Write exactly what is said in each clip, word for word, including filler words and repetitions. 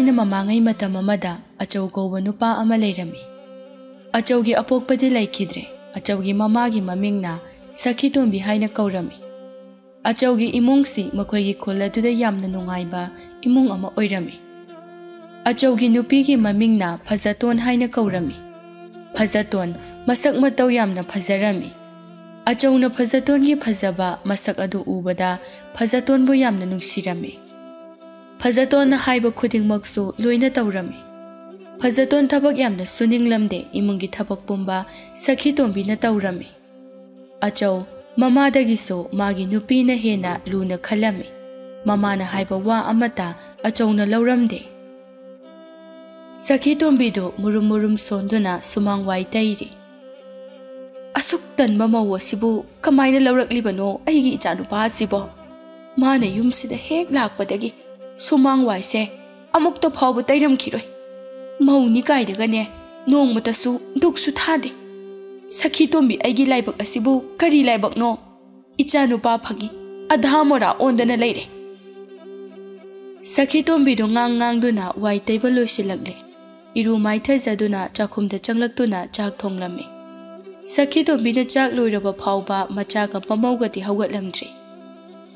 ꯊꯥꯏꯅ ꯃꯃꯥꯡꯉꯩ ꯃꯇꯝ ꯑꯃꯗ ꯑꯆꯧ ꯀꯧꯕ ꯅꯨꯄꯥ ꯑꯃ ꯂꯩꯔꯝꯃꯤ꯫ ꯑꯆꯧꯒꯤ ꯑꯄꯣꯛꯄꯗꯤ ꯂꯩꯈꯤꯗ꯭ꯔꯦ꯫ ꯑꯆꯧꯒꯤ ꯃꯃꯥꯒꯤ ꯃꯃꯤꯡꯅ ꯁꯈꯤꯇꯣꯝꯕꯤ ꯍꯥꯏꯅ ꯀꯧꯔꯝꯃꯤ꯫ ꯑꯆꯧꯒꯤ ꯏꯃꯨꯡꯁꯤ ꯃꯈꯣꯏꯒꯤ ꯈꯨꯜ ꯑꯗꯨꯗ ꯌꯥꯝꯅ ꯅꯨꯡꯉꯥꯏꯕ ꯏꯃꯨꯡ ꯑꯃ ꯑꯣꯏꯔꯝꯃꯤ꯫ ꯑꯆꯧꯒꯤ ꯅꯨꯄꯤꯒꯤ ꯃꯃꯤꯡꯅ ꯐꯖꯇꯣꯟ ꯍꯥꯏꯅ ꯀꯧꯔꯝꯃꯤ꯫ ꯐꯖꯇꯣꯟ ꯃꯁꯛ ꯃꯇꯧ ꯌꯥꯝꯅ ꯐꯖꯔꯝꯃꯤ꯫ ꯑꯆꯧꯅ ꯐꯖꯇꯣꯟꯒꯤ ꯐꯖꯕ ꯃꯁꯛ ꯑꯗꯨ ꯎꯕꯗ ꯐꯖꯇꯣꯟꯕꯨ ꯌꯥꯝꯅ ꯅꯨꯡꯁꯤꯔꯝꯃꯤ꯫ ꯐꯖꯇꯣꯟꯅ ꯍꯥꯏꯕ ꯈꯨꯗꯤꯡꯃꯛꯁꯨ ꯂꯣꯏꯅ ꯇꯧꯔꯝꯃꯤ꯫ ꯐꯖꯇꯣꯟ ꯊꯕꯛ ꯌꯥꯝꯅ ꯁꯨꯅꯤꯡꯂꯝꯗꯦ, ꯏꯃꯨꯡꯒꯤ ꯊꯕꯛ ꯄꯨꯝꯕ ꯁꯈꯤꯇꯣꯝꯕꯤꯅ ꯇꯧꯔꯝꯃꯤ꯫ ꯑꯆꯧ ꯃꯃꯥꯗꯒꯤꯁꯨ ꯃꯥꯒꯤ ꯅꯨꯄꯤꯅ ꯍꯦꯟꯅ ꯂꯨꯅ ꯈꯜꯂꯝꯃꯤ꯫ ꯃꯃꯥꯅ ꯍꯥꯏꯕ ꯋꯥ ꯑꯃꯠꯇ ꯑꯆꯧꯅ ꯂꯧꯔꯝꯗꯦ꯫ ꯁꯈꯤꯇꯣꯝꯕꯤꯗꯨ ꯃꯨꯔꯨꯝ ꯃꯨꯔꯨꯝ ꯁꯣꯟꯗꯨꯅ ꯁꯨꯃꯥꯡ ꯋꯥꯏ ꯇꯩꯔꯤ꯫ "ꯑꯁꯨꯛ ꯇꯟꯕ ꯃꯧ ꯑꯁꯤꯕꯨ ꯀꯃꯥꯏꯅ ꯂꯧꯔꯛꯂꯤꯕꯅꯣ ꯑꯩꯒꯤ ꯏꯆꯥꯅꯨꯄꯥ ꯑꯁꯤꯕꯣ? ꯃꯥꯅ ꯌꯨꯝꯁꯤꯗ ꯍꯦꯛ ꯂꯥꯛꯄꯗꯒꯤ ꯁꯨꯃꯥꯡ ꯋꯥꯏꯁꯦ ꯑꯃꯨꯛꯇ ꯐꯥꯎꯕ ꯇꯩꯔꯝꯈꯤꯔꯣꯏ꯫ ꯃꯧꯅꯤ ꯀꯥꯏꯅꯒꯅꯦ ꯅꯣꯡꯃꯇꯁꯨ ꯗꯨꯛꯁꯨ ꯊꯥꯗꯦ꯫ ꯁꯈꯤꯇꯣꯝꯕꯤ, ꯑꯩꯒꯤ ꯂꯥꯏꯕꯛ ꯑꯁꯤꯕꯨ ꯀꯔꯤ ꯂꯥꯏꯕꯛꯅꯣ? ꯏꯆꯥꯅꯨꯄꯥ ꯐꯪꯉꯤ, ꯑꯙꯥ ꯃꯣꯔꯥ ꯑꯣꯟꯗꯅ ꯂꯩꯔꯦ꯫" ꯁꯈꯤꯇꯣꯝꯕꯤꯗꯨ ꯉꯥꯡ ꯉꯥꯡꯗꯨꯅ ꯋꯥꯏ ꯇꯩꯕ ꯂꯣꯏꯁꯤꯜꯂꯛꯂꯦ꯫ ꯏꯔꯨ ꯃꯥꯏꯊꯖꯗꯨꯅ ꯆꯥꯛꯈꯨꯝꯗ ꯆꯪꯂꯛꯇꯨꯅ ꯆꯥꯛ ꯊꯣꯡꯂꯝꯃꯤ꯫ ꯁꯈꯤꯇꯣꯝꯕꯤꯅ ꯆꯥꯛ ꯂꯣꯏꯔꯕ ꯐꯥꯎꯕ ꯃꯆꯥꯒ ꯃꯃꯧꯒꯗꯤ ꯍꯧꯒꯠꯂꯝꯗ꯭ꯔꯤ꯫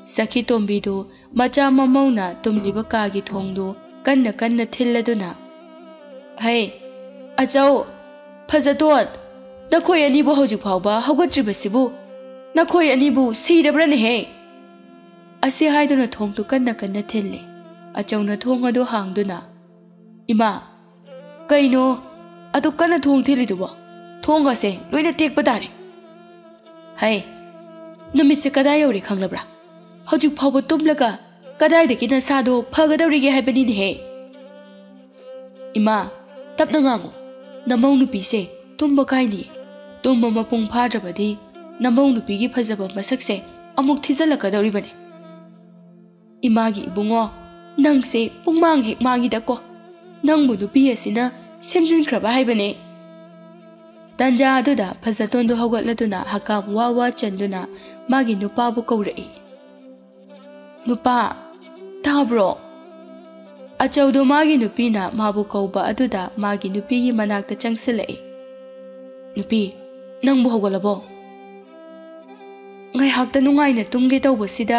ꯁꯈꯤꯇꯣꯝꯕꯤꯗꯨ ꯃꯆꯥ ꯃꯃꯧꯅ ꯇꯨꯝꯂꯤꯕ ꯀꯥꯒꯤ ꯊꯣꯡꯗꯨ ꯀꯟꯅ ꯀꯟꯅ ꯊꯤꯜꯂꯗꯨꯅ, "ꯍꯩ, ꯑꯆꯧ, ꯐꯖꯇꯣꯟ, ꯅꯈꯣꯏ ꯑꯅꯤꯕꯨ ꯍꯧꯖꯤꯛ ꯐꯥꯎꯕ ꯍꯧꯒꯠꯇ꯭ꯔꯤꯕꯁꯤꯕꯨ? ꯅꯈꯣꯏ ꯑꯅꯤꯕꯨ ꯁꯤꯔꯕ꯭ꯔꯅꯦꯍꯦ?" ꯑꯁꯤ ꯍꯥꯏꯗꯨꯅ ꯊꯣꯡꯗꯨ ꯀꯟꯅ ꯀꯟꯅ ꯊꯤꯜꯂꯤ꯫ ꯑꯆꯧꯅ ꯊꯣꯡ ꯑꯗꯨ ꯍꯥꯡꯗꯨꯅ, "ꯏꯃꯥ, ꯀꯩꯅꯣ ꯑꯗꯨꯛ ꯀꯟꯅ ꯊꯣꯡ ꯊꯤꯜꯂꯤꯗꯨꯕꯣ? ꯊꯣꯡꯒꯁꯦ ꯂꯣꯏꯅ ꯇꯦꯛꯄ ꯇꯥꯔꯦ꯫" "ꯍꯩ, ꯅꯨꯃꯤꯠꯁꯦ ꯀꯗꯥꯏ ꯌꯧꯔꯦ ꯈꯪꯂꯕ꯭ꯔꯥ? ꯍꯧꯖꯤꯛ ꯐꯥꯎꯕ ꯇꯨꯝꯂꯒ ꯀꯗꯥꯏꯗꯒꯤ ꯅꯁꯥꯗꯣ ꯐꯒꯗꯧꯔꯤꯒꯦ ꯍꯥꯏꯕꯅꯤꯅꯦꯍꯦ?" "ꯏꯃꯥ, ꯇꯞꯅ ꯉꯥꯡꯉꯨ꯫ ꯅꯃꯧ ꯅꯨꯄꯤꯁꯦ ꯇꯨꯝꯕ ꯀꯥꯏꯅꯤ꯫ ꯇꯨꯝꯕ ꯃꯄꯨꯡ ꯐꯥꯗ꯭ꯔꯕꯗꯤ ꯅꯃꯧ ꯅꯨꯄꯤꯒꯤ ꯐꯖꯕ ꯃꯁꯛꯁꯦ ꯑꯃꯨꯛ ꯊꯤꯖꯤꯜꯂꯛꯀꯗꯧꯔꯤꯕꯅꯤ꯫" "ꯏꯃꯥꯒꯤ ꯏꯕꯨꯡꯉꯣ, ꯅꯪꯁꯦ ꯄꯨꯡꯃꯥꯡ ꯍꯦꯛ ꯃꯥꯡꯉꯤꯗꯀꯣ꯫ ꯅꯪꯕꯨ ꯅꯨꯄꯤ ꯑꯁꯤꯅ ꯁꯦꯝꯖꯤꯟꯈ꯭ꯔꯕ ꯍꯥꯏꯕꯅꯦ꯫" ꯇꯟꯖꯥ ꯑꯗꯨꯗ ꯐꯖꯇꯣꯟꯗꯨ ꯍꯧꯒꯠꯂꯗꯨꯅ ꯍꯀꯥꯝ ꯋꯥ ꯋꯥ ꯆꯟꯗꯨꯅ ꯃꯥꯒꯤ ꯅꯨꯄꯥꯕꯨ ꯀꯧꯔꯛꯏ꯫ "ꯅꯨꯄꯥ, ꯇꯥꯕ꯭ꯔꯣ?" ꯑꯆꯧꯗꯣ ꯃꯥꯒꯤ ꯅꯨꯄꯤꯅ ꯃꯥꯕꯨ ꯀꯧꯕ ꯑꯗꯨꯗ ꯃꯥꯒꯤ ꯅꯨꯄꯤꯒꯤ ꯃꯅꯥꯛꯇ ꯆꯪꯁꯤꯜꯂꯛꯏ꯫ "ꯅꯨꯄꯤ, ꯅꯪꯕꯨ ꯍꯧꯒꯠꯂꯕꯣ? ꯉꯥꯏꯍꯥꯛꯇ ꯅꯨꯡꯉꯥꯏꯅ ꯇꯨꯝꯒꯦ ꯇꯧꯕꯁꯤꯗ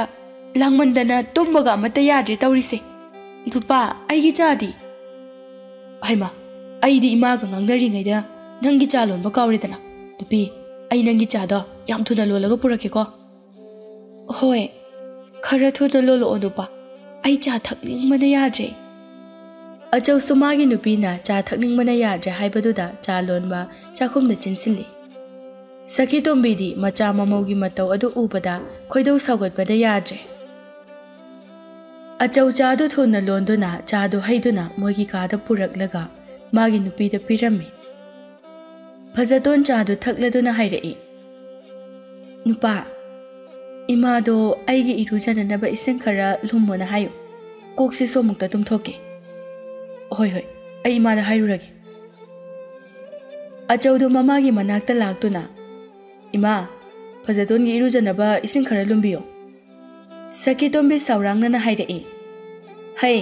ꯂꯥꯡꯃꯟꯗꯅ ꯇꯨꯝꯕꯒ ꯑꯃꯠꯇ ꯌꯥꯗ꯭ꯔꯦ ꯇꯧꯔꯤꯁꯦ꯫ ꯅꯨꯄꯥ, ꯑꯩꯒꯤ ꯆꯥꯗꯤ?" "ꯍꯩꯃꯥ, ꯑꯩꯗꯤ ꯏꯃꯥꯒ ꯉꯥꯡꯅꯔꯤꯉꯩꯗ ꯅꯪꯒꯤ ꯆꯥ ꯂꯣꯟꯕ ꯀꯥꯎꯔꯦꯗꯅ꯫ ꯅꯨꯄꯤ, ꯑꯩ ꯅꯪꯒꯤ ꯆꯥꯗꯣ ꯌꯥꯝ ꯊꯨꯅ ꯂꯣꯜꯂꯒ ꯄꯨꯔꯛꯀꯦꯀꯣ꯫" "ꯍꯣꯏ, ꯈꯔ ꯊꯨꯅ ꯂꯣꯜꯂꯛꯑꯣ ꯅꯨꯄꯥ, ꯑꯩ ꯆꯥ ꯊꯛꯅꯤꯡꯕꯅ ꯌꯥꯗ꯭ꯔꯦ꯫" ꯑꯆꯧꯁꯨ ꯃꯥꯒꯤ ꯅꯨꯄꯤꯅ ꯆꯥ ꯊꯛꯅꯤꯡꯕꯅ ꯌꯥꯗ꯭ꯔꯦ ꯍꯥꯏꯕꯗꯨꯗ ꯆꯥ ꯂꯣꯟꯕ ꯆꯥꯛꯈꯨꯝꯗ ꯆꯦꯟꯁꯤꯜꯂꯤ꯫ ꯁꯈꯤ ꯇꯣꯝꯕꯤꯗꯤ ꯃꯆꯥ ꯃꯃꯧꯒꯤ ꯃꯇꯧ ꯑꯗꯨ ꯎꯕꯗ ꯈꯣꯏꯗꯧ ꯁꯥꯎꯒꯠꯄꯗ ꯌꯥꯗ꯭ꯔꯦ꯫ ꯑꯆꯧ ꯆꯥꯗꯨ ꯊꯨꯅ ꯂꯣꯟꯗꯨꯅ ꯆꯥꯗꯨ ꯍꯩꯗꯨꯅ ꯃꯣꯏꯒꯤ ꯀꯥꯗ ꯄꯨꯔꯛꯂꯒ ꯃꯥꯒꯤ ꯅꯨꯄꯤꯗ ꯄꯤꯔꯝꯃꯤ꯫ ꯐꯖꯇꯣꯟ ꯆꯥꯗꯨ ꯊꯛꯂꯗꯨꯅ ꯍꯥꯏꯔꯛꯏ, "ꯅꯨꯄꯥ, ꯏꯃꯥꯗꯣ ꯑꯩꯒꯤ ꯏꯔꯨꯖꯅꯅꯕ ꯏꯁꯤꯡ ꯈꯔ ꯂꯨꯝꯃꯣꯅ ꯍꯥꯏꯌꯨ꯫ ꯀꯣꯛꯁꯤꯁꯨ ꯑꯃꯨꯛꯇ ꯇꯨꯝꯊꯣꯛꯀꯦ꯫" "ꯍꯣꯏ, ꯍꯣꯏ, ꯑꯩ ꯏꯃꯥꯗ ꯍꯥꯏꯔꯨꯔꯒꯦ꯫" ꯑꯆꯧꯗꯨ ꯃꯃꯥꯒꯤ ꯃꯅꯥꯛꯇ ꯂꯥꯛꯇꯨꯅ, "ꯏꯃꯥ, ꯐꯖꯇꯣꯟꯒꯤ ꯏꯔꯨꯖꯅꯕ ꯏꯁꯤꯡ ꯈꯔ ꯂꯨꯝꯕꯤꯌꯣ꯫" ꯁꯈꯤꯇꯣꯝꯕꯤ ꯁꯥꯎꯔꯥꯡꯅꯅ ꯍꯥꯏꯔꯛꯏ, "ꯍꯩ,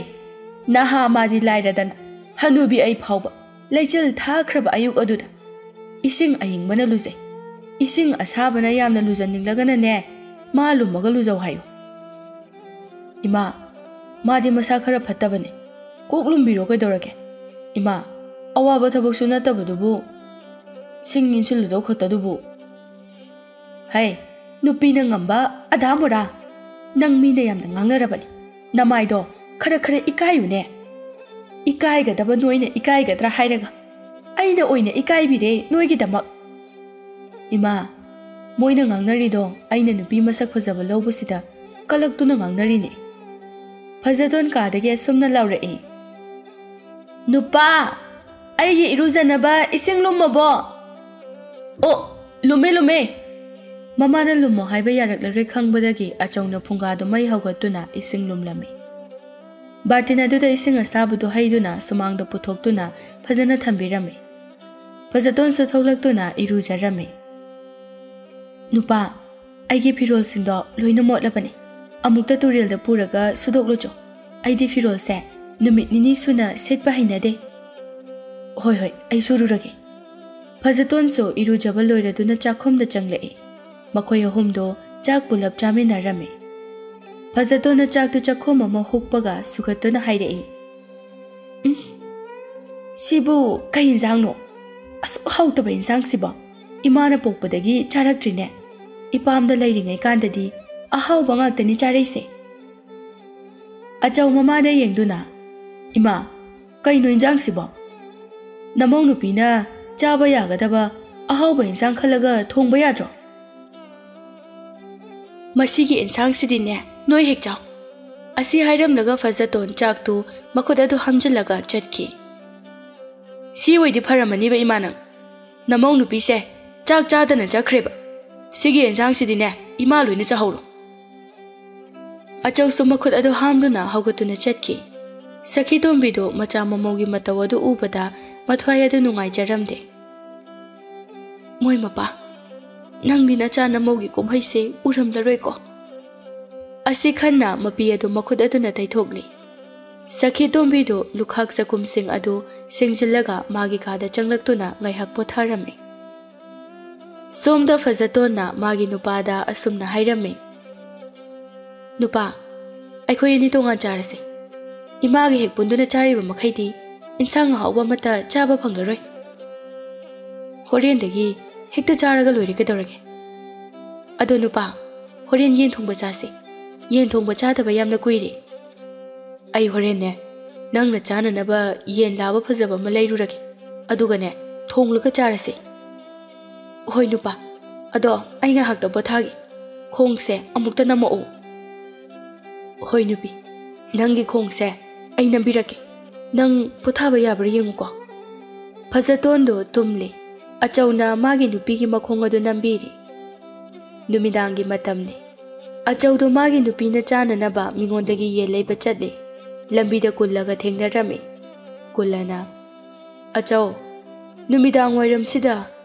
ꯅꯍꯥ ꯃꯥꯗꯤ ꯂꯥꯏꯔꯗꯅ, ꯍꯅꯨꯕꯤ ꯑꯩ ꯐꯥꯎꯕ ꯂꯩꯆꯤꯜ ꯊꯥꯈ꯭ꯔꯕ ꯑꯌꯨꯛ ꯑꯗꯨꯗ ꯏꯁꯤꯡ ꯑꯏꯪꯕꯅ ꯂꯨꯖꯩ꯫ ꯏꯁꯤꯡ ꯑꯁꯥꯕꯅ ꯌꯥꯝꯅ ꯂꯨꯖꯅꯤꯡꯂꯒꯅꯅꯦ, ꯃꯥ ꯂꯨꯝꯃꯒ ꯂꯨꯖꯧ ꯍꯥꯏꯌꯨ꯫" "ꯏꯃꯥ, ꯃꯥꯗꯤ ꯃꯁꯥ ꯈꯔ ꯐꯠꯇꯕꯅꯦ꯫ ꯀꯣꯛ ꯂꯨꯝꯕꯤꯔꯣ ꯀꯩꯗꯧꯔꯒꯦ? ꯏꯃꯥ, ꯑꯋꯥꯕ ꯊꯕꯛꯁꯨ ꯅꯠꯇꯕꯗꯨꯕꯨ, ꯁꯤꯡ ꯏꯟꯁꯤꯜꯂꯨꯗꯧ ꯈꯛꯇꯗꯨꯕꯨ꯫" "ꯍꯩ, ꯅꯨꯄꯤꯅ ꯉꯝꯕ ꯑꯙꯥ ꯃꯣꯔꯥ꯫ ꯅꯪ ꯃꯤꯅ ꯌꯥꯝꯅ ꯉꯥꯡꯅꯔꯕꯅꯤ꯫ ꯅꯃꯥꯏꯗꯣ ꯈꯔ ꯈꯔ ꯏꯀꯥꯏꯌꯨꯅꯦ꯫ ꯏꯀꯥꯏꯒꯗꯕ ꯅꯣꯏꯅ ꯏꯀꯥꯏꯒꯗ꯭ꯔꯥ ꯍꯥꯏꯔꯒ ꯑꯩꯅ ꯑꯣꯏꯅ ꯏꯀꯥꯏꯕꯤꯔꯦ ꯅꯣꯏꯒꯤꯗꯃꯛ꯫" "ꯏꯃꯥ, ꯃꯣꯏꯅ ꯉꯥꯡꯅꯔꯤꯗꯣ ꯑꯩꯅ ꯅꯨꯄꯤ ꯃꯁꯛ ꯐꯖꯕ ꯂꯧꯕꯁꯤꯗ ꯀꯂꯛꯇꯨꯅ ꯉꯥꯡꯅꯔꯤꯅꯦ꯫" ꯐꯖꯗꯣꯟ ꯀꯥꯗꯒꯤ ꯑꯁꯨꯝꯅ ꯂꯥꯎꯔꯛꯏ, "ꯅꯨꯄꯥ, ꯑꯩꯒꯤ ꯏꯔꯨꯖꯅꯕ ꯏꯁꯤꯡ ꯂꯨꯝꯃꯕꯣ?" "ꯑꯣ, ꯂꯨꯝꯃꯦ, ꯂꯨꯝꯃꯦ꯫" ꯃꯃꯥꯅ ꯂꯨꯝꯃꯣ ꯍꯥꯏꯕ ꯌꯥꯔꯛꯂꯔꯣꯏ ꯈꯪꯕꯗꯒꯤ ꯑꯆꯧꯅ ꯐꯨꯡꯒꯥꯗꯨ ꯃꯩ ꯍꯧꯒꯠꯇꯨꯅ ꯏꯁꯤꯡ ꯂꯨꯝꯂꯝꯃꯤ꯫ ꯕꯥꯔꯇꯤꯟ ꯑꯗꯨꯗ ꯏꯁꯤꯡ ꯑꯁꯥꯕꯗꯨ ꯍꯩꯗꯨꯅ ꯁꯨꯃꯥꯡꯗ ꯄꯨꯊꯣꯛꯇꯨꯅ ꯐꯖꯅ ꯊꯝꯕꯤꯔꯝꯃꯤ꯫ ꯐꯖꯇꯣꯟꯁꯨ ꯊꯣꯛꯂꯛꯇꯨꯅ ꯏꯔꯨꯖꯔꯝꯃꯤ꯫ "ꯅꯨꯄꯥ, ꯑꯩꯒꯤ ꯐꯤꯔꯣꯜꯁꯤꯡꯗꯣ ꯂꯣꯏꯅ ꯃꯣꯠꯂꯕꯅꯤ꯫ ꯑꯃꯨꯛꯇ ꯇꯨꯔꯦꯜꯗ ꯄꯨꯔꯒ ꯁꯨꯗꯣꯛꯂꯨꯆꯣ꯫ ꯑꯩꯗꯤ ꯐꯤꯔꯣꯜꯁꯦ ꯅꯨꯃꯤꯠ ꯅꯤꯅꯤ ꯁꯨꯅ ꯁꯦꯠꯄ ꯍꯩꯅꯗꯦ꯫ "ꯍꯣꯏ, ꯍꯣꯏ, ꯑꯩ ꯁꯨꯔꯨꯔꯒꯦ꯫" ꯐꯖꯇꯣꯟꯁꯨ ꯏꯔꯨꯖꯕ ꯂꯣꯏꯔꯗꯨꯅ ꯆꯥꯛꯈꯨꯝꯗ ꯆꯪꯂꯛꯏ꯫ ꯃꯈꯣꯏ ꯑꯍꯨꯝꯗꯣ ꯆꯥꯛ ꯄꯨꯂꯞ ꯆꯥꯃꯤꯟꯅꯔꯝꯃꯤ꯫ ꯐꯖꯇꯣꯟꯅ ꯆꯥꯛꯇꯨ ꯆꯥꯛꯈꯨꯝ ꯑꯃ ꯍꯨꯛꯄꯒ ꯁꯨꯒꯠꯇꯨꯅ ꯍꯥꯏꯔꯛꯏ, "ꯎꯝ, ꯁꯤꯕꯨ ꯀꯩ ꯏꯟꯖꯥꯡꯅꯣ? ꯑꯁꯨꯛ ꯍꯥꯎꯇꯕ ꯏꯟꯖꯥꯡꯁꯤꯕꯣ ꯏꯃꯥꯅ ꯄꯣꯛꯄꯗꯒꯤ ꯆꯥꯔꯛꯇ꯭ꯔꯤꯅꯦ꯫ ꯏꯄꯥꯝꯗ ꯂꯩꯔꯤꯉꯩ ꯀꯥꯟꯗꯗꯤ ꯑꯍꯥꯎꯕ ꯉꯥꯛꯇꯅꯤ ꯆꯥꯔꯛꯏꯁꯦ꯫" ꯑꯆꯧ ꯃꯃꯥꯗ ꯌꯦꯡꯗꯨꯅ, "ꯏꯃꯥ, ꯀꯩꯅꯣ ꯏꯟꯖꯥꯡꯁꯤꯕꯣ? ꯅꯃꯧ ꯅꯨꯄꯤꯅ ꯆꯥꯕ ꯌꯥꯒꯗꯕ ꯑꯍꯥꯎꯕ ꯏꯟꯖꯥꯡ ꯈꯜꯂꯒ ꯊꯣꯡꯕ ꯌꯥꯗ꯭ꯔꯣ?" "ꯃꯁꯤꯒꯤ ꯏꯟꯁꯥꯡꯁꯤꯗꯤꯅꯦ, ꯅꯣꯏ ꯍꯦꯛ ꯆꯥꯎ꯫" ꯑꯁꯤ ꯍꯥꯏꯔꯝꯂꯒ ꯐꯖꯇꯣꯟ ꯆꯥꯛꯇꯨ ꯃꯈꯨꯠ ꯑꯗꯨ ꯍꯥꯝꯖꯤꯜꯂꯒ ꯆꯠꯈꯤ꯫ "ꯁꯤ ꯑꯣꯏꯗꯤ ꯐꯔꯝꯃꯅꯤꯕ ꯏꯃꯥ ꯅꯪ꯫ ꯅꯃꯧ ꯅꯨꯄꯤꯁꯦ ꯆꯥꯛ ꯆꯥꯗꯅ ꯆꯠꯈ꯭ꯔꯦꯕ꯫ ꯁꯤꯒꯤ ꯏꯟꯁꯥꯡꯁꯤꯗꯤꯅꯦ, ꯏꯃꯥ ꯂꯣꯏꯅ ꯆꯥꯍꯧꯔꯣ꯫" ꯑꯆꯧꯁꯨ ꯃꯈꯨꯠ ꯑꯗꯨ ꯍꯥꯝꯗꯨꯅ ꯍꯧꯒꯠꯇꯨꯅ ꯆꯠꯈꯤ꯫ ꯁꯈꯤ ꯇꯣꯝꯕꯤꯗꯨ ꯃꯆꯥ ꯃꯃꯧꯒꯤ ꯃꯇꯧ ꯑꯗꯨ ꯎꯕꯗ ꯃꯊ꯭ꯋꯥꯏ ꯑꯗꯨ ꯅꯨꯡꯉꯥꯏꯖꯔꯝꯗꯦ꯫ "ꯃꯣꯏ ꯃꯄꯥ, ꯅꯪꯗꯤ ꯅꯆꯥ ꯅꯃꯧꯒꯤ ꯀꯨꯝꯍꯩꯁꯦ ꯎꯔꯝꯂꯔꯣꯏꯀꯣ꯫" ꯑꯁꯤ ꯈꯟꯅ ꯃꯄꯤ ꯑꯗꯨ ꯃꯈꯨꯠ ꯑꯗꯨꯅ ꯇꯩꯊꯣꯛꯂꯤ꯫ ꯁꯈꯤ ꯇꯣꯝꯕꯤꯗꯨ ꯂꯨꯈꯥꯛ ꯆꯈꯨꯝꯁꯤꯡ ꯑꯗꯨ ꯁꯦꯡꯖꯤꯜꯂꯒ ꯃꯥꯒꯤ ꯀꯥꯗ ꯆꯪꯂꯛꯇꯨꯅ ꯉꯥꯏꯍꯥꯛ ꯄꯣꯊꯥꯔꯝꯃꯤ꯫ ꯁꯣꯝꯗ ꯐꯖꯇꯣꯟꯅ ꯃꯥꯒꯤ ꯅꯨꯄꯥꯗ ꯑꯁꯨꯝꯅ ꯍꯥꯏꯔꯝꯃꯤ, "ꯅꯨꯄꯥ, ꯑꯩꯈꯣꯏ ꯑꯅꯤ ꯇꯣꯉꯥꯟ ꯆꯥꯔꯁꯤ꯫ ꯏꯃꯥꯒ ꯍꯦꯛ ꯄꯨꯟꯗꯨꯅ ꯆꯥꯔꯤꯕ ꯃꯈꯩꯗꯤ ꯏꯟꯁꯥꯡ ꯑꯍꯥꯎꯕ ꯑꯃꯠꯇ ꯆꯥꯕ ꯐꯪꯂꯔꯣꯏ꯫ ꯍꯣꯔꯦꯟꯗꯒꯤ ꯍꯦꯛꯇ ꯆꯥꯔꯒ ꯂꯣꯏꯔꯦ ꯀꯩꯗꯧꯔꯒꯦ꯫ ꯑꯗꯣ ꯅꯨꯄꯥ, ꯍꯣꯔꯦꯟ ꯌꯦꯟ ꯊꯣꯡꯕ ꯆꯥꯁꯦ꯫ ꯌꯦꯟ ꯊꯣꯡꯕ ꯆꯥꯗꯕ ꯌꯥꯝꯅ ꯀꯨꯏꯔꯦ꯫ ꯑꯩ ꯍꯣꯔꯦꯟꯅꯦ, ꯅꯪꯅ ꯆꯥꯅꯅꯕ ꯌꯦꯟ ꯂꯥꯕ ꯐꯖꯕ ꯑꯃ ꯂꯩꯔꯨꯔꯒꯦ꯫ ꯑꯗꯨꯒꯅꯦ, ꯊꯣꯡꯂꯒ ꯆꯥꯔꯁꯦ꯫" "ꯍꯣꯏ ꯅꯨꯄꯥ, ꯑꯗꯣ ꯑꯩ ꯉꯥꯏꯍꯥꯛꯇ ꯄꯣꯊꯥꯒꯦ꯫ ꯈꯣꯡꯁꯦ ꯑꯃꯨꯛꯇ ꯅꯝꯃꯛꯑꯣ꯫" "ꯍꯣꯏ ꯅꯨꯄꯤ, ꯅꯪꯒꯤ ꯈꯣꯡꯁꯦ ꯑꯩ ꯅꯝꯕꯤꯔꯛꯀꯦ꯫ ꯅꯪ ꯄꯣꯊꯥꯕ ꯌꯥꯕ꯭ꯔꯥ ꯌꯦꯡꯉꯨꯀꯣ꯫" ꯐꯖꯇꯣꯟꯗꯣ ꯇꯨꯝꯂꯤ꯫ ꯑꯆꯧꯅ ꯃꯥꯒꯤ ꯅꯨꯄꯤꯒꯤ ꯃꯈꯣꯡ ꯑꯗꯨ ꯅꯝꯕꯤꯔꯤ꯫ ꯅꯨꯃꯤꯗꯥꯡꯒꯤ ꯃꯇꯝꯅꯤ꯫ ꯑꯆꯧꯗꯣ ꯃꯥꯒꯤ ꯅꯨꯄꯤꯅ ꯆꯥꯅꯅꯕ ꯃꯤꯉꯣꯟꯗꯒꯤ ꯌꯦꯟ ꯂꯩꯕ ꯆꯠꯂꯤ꯫ ꯂꯝꯕꯤꯗ ꯀꯨꯜꯂꯒ ꯊꯦꯡꯅꯔꯝꯃꯤ꯫ ꯀꯨꯜꯂꯅ, "ꯑꯆꯧ, ꯅꯨꯃꯤꯗꯥꯡ ꯋꯥꯏꯔꯝꯁꯤꯗ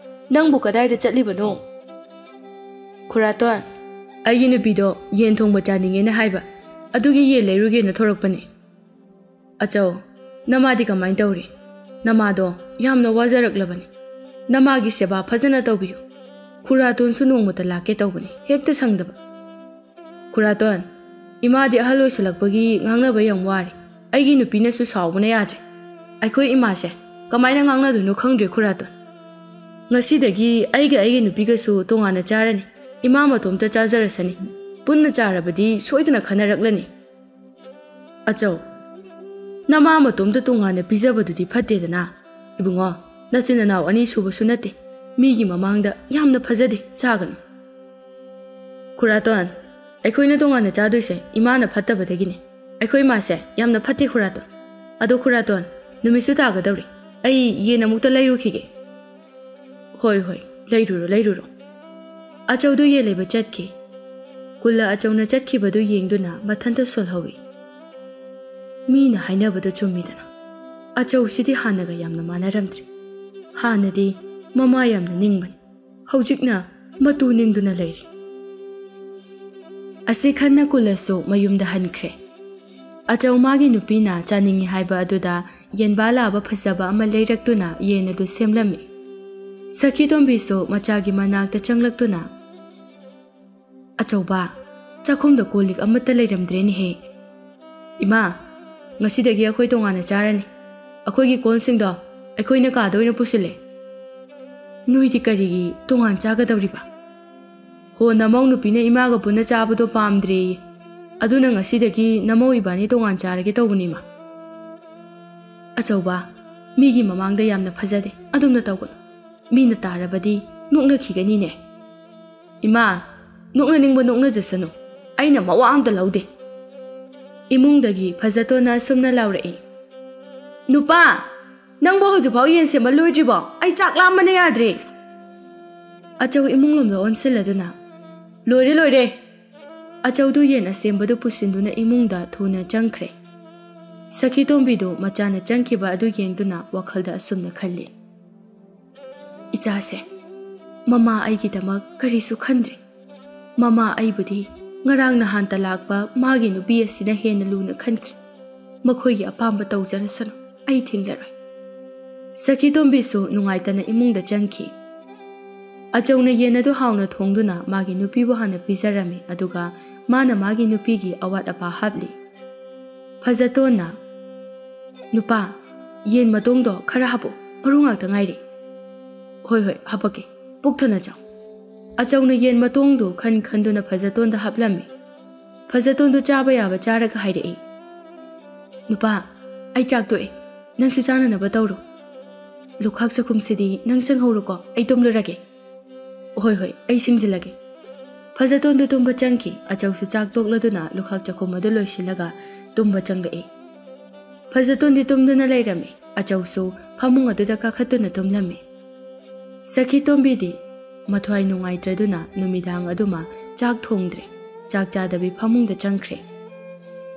ꯅꯪꯕꯨ ꯀꯗꯥꯏꯗ ꯆꯠꯂꯤꯕꯅꯣ?" "ꯈꯨꯔꯥꯇꯣꯟ, ꯑꯩꯒꯤ ꯅꯨꯄꯤꯗꯣ ꯌꯦꯟ ꯊꯣꯡꯕ ꯆꯥꯅꯤꯡꯉꯦꯅ ꯍꯥꯏꯕ, ꯑꯗꯨꯒꯤ ꯌꯦꯟ ꯂꯩꯔꯨꯒꯦꯅ ꯊꯣꯔꯛꯄꯅꯦ꯫" "ꯑꯆꯧ, ꯅꯃꯥꯗꯤ ꯀꯃꯥꯏꯅ ꯇꯧꯔꯤ? ꯅꯃꯥꯗꯣ ꯌꯥꯝꯅ ꯋꯥꯖꯔꯛꯂꯕꯅꯤ꯫ ꯅꯃꯥꯒꯤ ꯁꯦꯕꯥ ꯐꯖꯅ ꯇꯧꯕꯤꯌꯨ꯫ ꯈꯨꯔꯥꯇꯣꯟꯁꯨ ꯅꯣꯡꯃꯇ ꯂꯥꯛꯀꯦ ꯇꯧꯕꯅꯤ, ꯍꯦꯛꯇ ꯁꯪꯗꯕ꯫ ꯈꯨꯔꯥꯇꯣꯟ, ꯏꯃꯥꯗꯤ ꯑꯍꯜ ꯑꯣꯏꯁꯜꯂꯛꯄꯒꯤ ꯉꯥꯡꯅꯕ ꯌꯥꯝ ꯋꯥꯔꯦ꯫ ꯑꯩꯒꯤ ꯅꯨꯄꯤꯅꯁꯨ ꯁꯥꯎꯕꯅ ꯌꯥꯗ꯭ꯔꯦ꯫ ꯑꯩꯈꯣꯏ ꯏꯃꯥꯁꯦ ꯀꯃꯥꯏꯅ ꯉꯥꯡꯅꯗꯣꯏꯅꯣ ꯈꯪꯗ꯭ꯔꯦ ꯈꯨꯔꯥꯇꯣꯟ꯫ ꯉꯁꯤꯗꯒꯤ ꯑꯩꯒ ꯑꯩꯒꯤ ꯅꯨꯄꯤꯒꯁꯨ ꯇꯣꯉꯥꯟꯅ ꯆꯥꯔꯅꯤ꯫ ꯏꯃꯥ ꯃꯇꯣꯝꯇ ꯆꯥꯖꯔꯁꯅꯤ꯫ ꯄꯨꯟꯅ ꯆꯥꯔꯕꯗꯤ ꯁꯣꯏꯗꯅ ꯈꯟꯅꯔꯛꯂꯅꯤ꯫" "ꯑꯆꯧ, ꯅꯃꯥ ꯃꯇꯣꯝꯇ ꯇꯣꯉꯥꯟꯅ ꯄꯤꯖꯕꯗꯨꯗꯤ ꯐꯠꯇꯦꯗꯅ꯫ ꯏꯕꯨꯡꯉꯣ, ꯅꯆꯤꯟ ꯅꯅꯥꯎ ꯑꯅꯤ ꯁꯨꯕꯁꯨ ꯅꯠꯇꯦ꯫ ꯃꯤꯒꯤ ꯃꯃꯥꯡꯗ ꯌꯥꯝꯅ ꯐꯖꯗꯦ, ꯆꯥꯒꯅꯨ꯫" "ꯈꯨꯔꯥꯇꯣꯟ, ꯑꯩꯈꯣꯏꯅ ꯇꯣꯉꯥꯟꯅ ꯆꯥꯗꯣꯏꯁꯦ ꯏꯃꯥꯅ ꯐꯠꯇꯕꯗꯒꯤꯅꯦ꯫ ꯑꯩꯈꯣꯏ ꯏꯃꯥꯁꯦ ꯌꯥꯝꯅ ꯐꯠꯇꯦ ꯈꯨꯔꯥꯇꯣꯟ꯫ ꯑꯗꯣ ꯈꯨꯔꯥꯇꯣꯟ, ꯅꯨꯃꯤꯠꯁꯨ ꯇꯥꯒꯗꯧꯔꯦ꯫ ꯑꯩ ꯌꯦꯟ ꯑꯃꯨꯛꯇ ꯂꯩꯔꯨꯈꯤꯒꯦ꯫" "ꯍꯣꯏ, ꯍꯣꯏ, ꯂꯩꯔꯨꯔꯣ, ꯂꯩꯔꯨꯔꯣ꯫" ꯑꯆꯧꯗꯨ ꯌꯦꯟ ꯂꯩꯕ ꯆꯠꯈꯤ꯫ ꯀꯨꯜꯂ ꯑꯆꯧꯅ ꯆꯠꯈꯤꯕꯗꯨ ꯌꯦꯡꯗꯨꯅ ꯃꯊꯟꯇ ꯁꯣꯜꯍꯧꯏ꯫ ꯃꯤꯅ ꯍꯥꯏꯅꯕꯗꯨ ꯆꯨꯝꯃꯤꯗꯅ꯫ ꯑꯆꯧꯁꯤꯗꯤ ꯍꯥꯟꯅꯒ ꯌꯥꯝꯅ ꯃꯥꯟꯅꯔꯝꯗ꯭ꯔꯦ꯫ ꯍꯥꯟꯅꯗꯤ ꯃꯃꯥ ꯌꯥꯝꯅ ꯅꯤꯡꯕꯅꯤ꯫ ꯍꯧꯖꯤꯛꯅ ꯃꯇꯨ ꯅꯤꯡꯗꯨꯅ ꯂꯩꯔꯦ꯫ ꯑꯁꯤ ꯈꯟꯅ ꯀꯨꯜꯂꯁꯨ ꯃꯌꯨꯝꯗ ꯍꯟꯈ꯭ꯔꯦ꯫ ꯑꯆꯧ ꯃꯥꯒꯤ ꯅꯨꯄꯤꯅ ꯆꯥꯅꯤꯡꯏ ꯍꯥꯏꯕ ꯑꯗꯨꯗ ꯌꯦꯟꯕꯥ ꯂꯥꯕ ꯐꯖꯕ ꯑꯃ ꯂꯩꯔꯛꯇꯨꯅ ꯌꯦꯟ ꯑꯗꯨ ꯁꯦꯝꯂꯝꯃꯤ꯫ ꯁꯈꯤꯇꯣꯝꯕꯤꯁꯨ ꯃꯆꯥꯒꯤ ꯃꯅꯥꯛꯇ ꯆꯪꯂꯛꯇꯨꯅ, "ꯑꯆꯧꯕ, ꯆꯥꯛꯈꯨꯝꯗ ꯀꯣꯜ ꯂꯤꯛ ꯑꯃꯠꯇ ꯂꯩꯔꯝꯗ꯭ꯔꯦꯅꯦꯍꯦ꯫ ꯏꯃꯥ, ꯉꯁꯤꯗꯒꯤ ꯑꯩꯈꯣꯏ ꯇꯣꯉꯥꯟꯅ ꯆꯥꯔꯅꯤ꯫ ꯑꯩꯈꯣꯏꯒꯤ ꯀꯣꯟꯁꯤꯡꯗꯣ ꯑꯩꯈꯣꯏꯅ ꯀꯥꯗ ꯑꯣꯏꯅ ꯄꯨꯁꯤꯜꯂꯦ꯫" "ꯅꯣꯏꯗꯤ ꯀꯔꯤꯒꯤ ꯇꯣꯉꯥꯟ ꯆꯥꯒꯗꯧꯔꯤꯕ?" "ꯍꯣ, ꯅꯃꯧ ꯅꯨꯄꯤꯅ ꯏꯃꯥꯒ ꯄꯨꯟꯅ ꯆꯥꯕꯗꯣ ꯄꯥꯝꯗ꯭ꯔꯦꯌꯦ꯫ ꯑꯗꯨꯅ ꯉꯁꯤꯗꯒꯤ ꯅꯃꯧ ꯏꯕꯥꯅꯤ ꯇꯣꯉꯥꯟ ꯆꯥꯔꯒꯦ ꯇꯧꯕꯅꯤ, ꯏꯃꯥ꯫" "ꯑꯆꯧꯕ, ꯃꯤꯒꯤ ꯃꯃꯥꯡꯗ ꯌꯥꯝꯅ ꯐꯖꯗꯦ, ꯑꯗꯨꯝꯅ ꯇꯧꯒꯅꯨ꯫ ꯃꯤꯅ ꯇꯥꯔꯕꯗꯤ ꯅꯣꯛꯅꯈꯤꯒꯅꯤꯅꯦ꯫" "ꯏꯃꯥ, ꯅꯣꯛꯅꯅꯤꯡꯕ ꯅꯣꯛꯅꯖꯁꯅꯨ, ꯑꯩꯅ ꯃꯋꯥ ꯑꯝꯇ ꯂꯧꯗꯦ꯫" ꯏꯃꯨꯡꯗꯒꯤ ꯐꯖꯇꯣꯟꯅ ꯑꯁꯨꯝꯅ ꯂꯥꯎꯔꯛꯏ, "ꯅꯨꯄꯥ, ꯅꯪꯕꯨ ꯍꯧꯖꯤꯛꯐꯥꯎ ꯌꯦꯟ ꯁꯦꯝꯕ ꯂꯣꯏꯗ꯭ꯔꯤꯕꯣ? ꯑꯩ ꯆꯥꯛ ꯂꯥꯝꯕꯅ ꯌꯥꯗ꯭ꯔꯦ꯫" ꯑꯆꯧ ꯏꯃꯨꯡ ꯂꯣꯝꯗ ꯑꯣꯟꯁꯤꯜꯂꯗꯨꯅ, "ꯂꯣꯏꯔꯦ, ꯂꯣꯏꯔꯦ꯫" ꯑꯆꯧꯗꯨ ꯌꯦꯟ ꯑꯁꯦꯝꯕꯗꯨ ꯄꯨꯁꯤꯟꯗꯨꯅ ꯏꯃꯨꯡꯗ ꯊꯨꯅ ꯆꯪꯈ꯭ꯔꯦ꯫ ꯁꯈꯤꯇꯣꯝꯕꯤꯗꯨ ꯃꯆꯥꯅ ꯆꯪꯈꯤꯕ ꯑꯗꯨ ꯌꯦꯡꯗꯨꯅ ꯋꯥꯈꯜꯗ ꯑꯁꯨꯝꯅ ꯈꯜꯂꯤ, "ꯏꯆꯥꯁꯦ, ꯃꯃꯥ ꯑꯩꯒꯤꯗꯃꯛ ꯀꯔꯤꯁꯨ ꯈꯟꯗ꯭ꯔꯦ꯫ ꯃꯃꯥ ꯑꯩꯕꯨꯗꯤ ꯉꯔꯥꯡ ꯅꯍꯥꯟꯇ ꯂꯥꯛꯄ ꯃꯥꯒꯤ ꯅꯨꯄꯤ ꯑꯁꯤꯅ ꯍꯦꯟꯅ ꯂꯨꯅ ꯈꯟꯈ꯭ꯔꯦ꯫ ꯃꯈꯣꯏꯒꯤ ꯑꯄꯥꯝꯕ ꯇꯧꯖꯔꯁꯅꯨ, ꯑꯩ ꯊꯤꯡꯂꯔꯣꯏ꯫ ꯁꯈꯤ ꯇꯣꯝꯕꯤꯁꯨ ꯅꯨꯡꯉꯥꯏꯇꯅ ꯏꯃꯨꯡꯗ ꯆꯪꯈꯤ꯫ ꯑꯆꯧꯅ ꯌꯦꯟ ꯑꯗꯨ ꯍꯥꯎꯅ ꯊꯣꯡꯗꯨꯅ ꯃꯥꯒꯤ ꯅꯨꯄꯤꯕꯨ ꯍꯥꯟꯅ ꯄꯤꯖꯔꯝꯃꯤ, ꯑꯗꯨꯒ ꯃꯥꯅ ꯃꯥꯒꯤ ꯅꯨꯄꯤꯒꯤ ꯑꯋꯥꯠ ꯑꯄꯥ ꯍꯥꯞꯂꯤ꯫ ꯐꯖꯇꯣꯟꯅ, "ꯅꯨꯄꯥ, ꯌꯦꯟ ꯃꯇꯣꯡꯗꯣ ꯈꯔ ꯍꯥꯞꯄꯣ, ꯃꯔꯨ ꯉꯥꯛꯇ ꯉꯥꯏꯔꯦ꯫" "ꯍꯣꯏ, ꯍꯣꯏ, ꯍꯥꯞꯄꯛꯀꯦ꯫ ꯄꯨꯛ ꯊꯟꯅ ꯆꯥꯎ꯫" ꯑꯆꯧꯅ ꯌꯦꯟ ꯃꯇꯣꯡꯗꯨ ꯈꯟ ꯈꯟꯗꯨꯅ ꯐꯖꯇꯣꯟꯗ ꯍꯥꯞꯂꯝꯃꯤ꯫ ꯐꯖꯇꯣꯟꯗꯨ ꯆꯥꯕ ꯌꯥꯕ ꯆꯥꯔꯒ ꯍꯥꯏꯔꯛꯏ, "ꯅꯨꯄꯥ, ꯑꯩ ꯆꯥꯛ ꯇꯣꯛꯑꯦ꯫ ꯅꯪꯁꯨ ꯆꯥꯅꯅꯕ ꯇꯧꯔꯣ꯫ ꯂꯨꯈꯥꯛ ꯆꯥꯛꯈꯨꯝꯁꯤꯗꯤ ꯅꯪ ꯁꯦꯡꯍꯧꯔꯣꯀꯣ, ꯑꯩ ꯇꯨꯝꯂꯨꯔꯒꯦ꯫" "ꯍꯣꯏ, ꯍꯣꯏ, ꯑꯩ ꯁꯦꯡꯖꯤꯜꯂꯒꯦ꯫" ꯐꯖꯇꯣꯟꯗꯨ ꯇꯨꯝꯕ ꯆꯪꯈꯤ꯫ ꯑꯆꯧꯁꯨ ꯆꯥꯛ ꯇꯣꯛꯂꯗꯨꯅ ꯂꯨꯈꯥꯛ ꯆꯥꯛꯈꯨꯝ ꯑꯗꯨ ꯂꯣꯏꯁꯤꯜꯂꯒ ꯇꯨꯝꯕ ꯆꯪꯂꯛꯏ꯫ ꯐꯖꯇꯣꯟꯗꯤ ꯇꯨꯝꯗꯨꯅ ꯂꯩꯔꯝꯃꯤ꯫ ꯑꯆꯧꯁꯨ ꯐꯃꯨꯡ ꯑꯗꯨꯗ ꯀꯥꯈꯠꯇꯨꯅ ꯇꯨꯝꯂꯝꯃꯤ꯫ ꯁꯈꯤ ꯇꯣꯝꯕꯤꯗꯤ ꯃꯊ꯭ꯋꯥꯏ ꯅꯨꯡꯉꯥꯏꯇ꯭ꯔꯗꯨꯅ ꯅꯨꯃꯤꯗꯥꯡ ꯑꯗꯨꯃ ꯆꯥꯛ ꯊꯣꯡꯗ꯭ꯔꯦ꯫ ꯆꯥꯛ ꯆꯥꯗꯕꯤ ꯐꯃꯨꯡꯗ ꯆꯪꯈ꯭ꯔꯦ꯫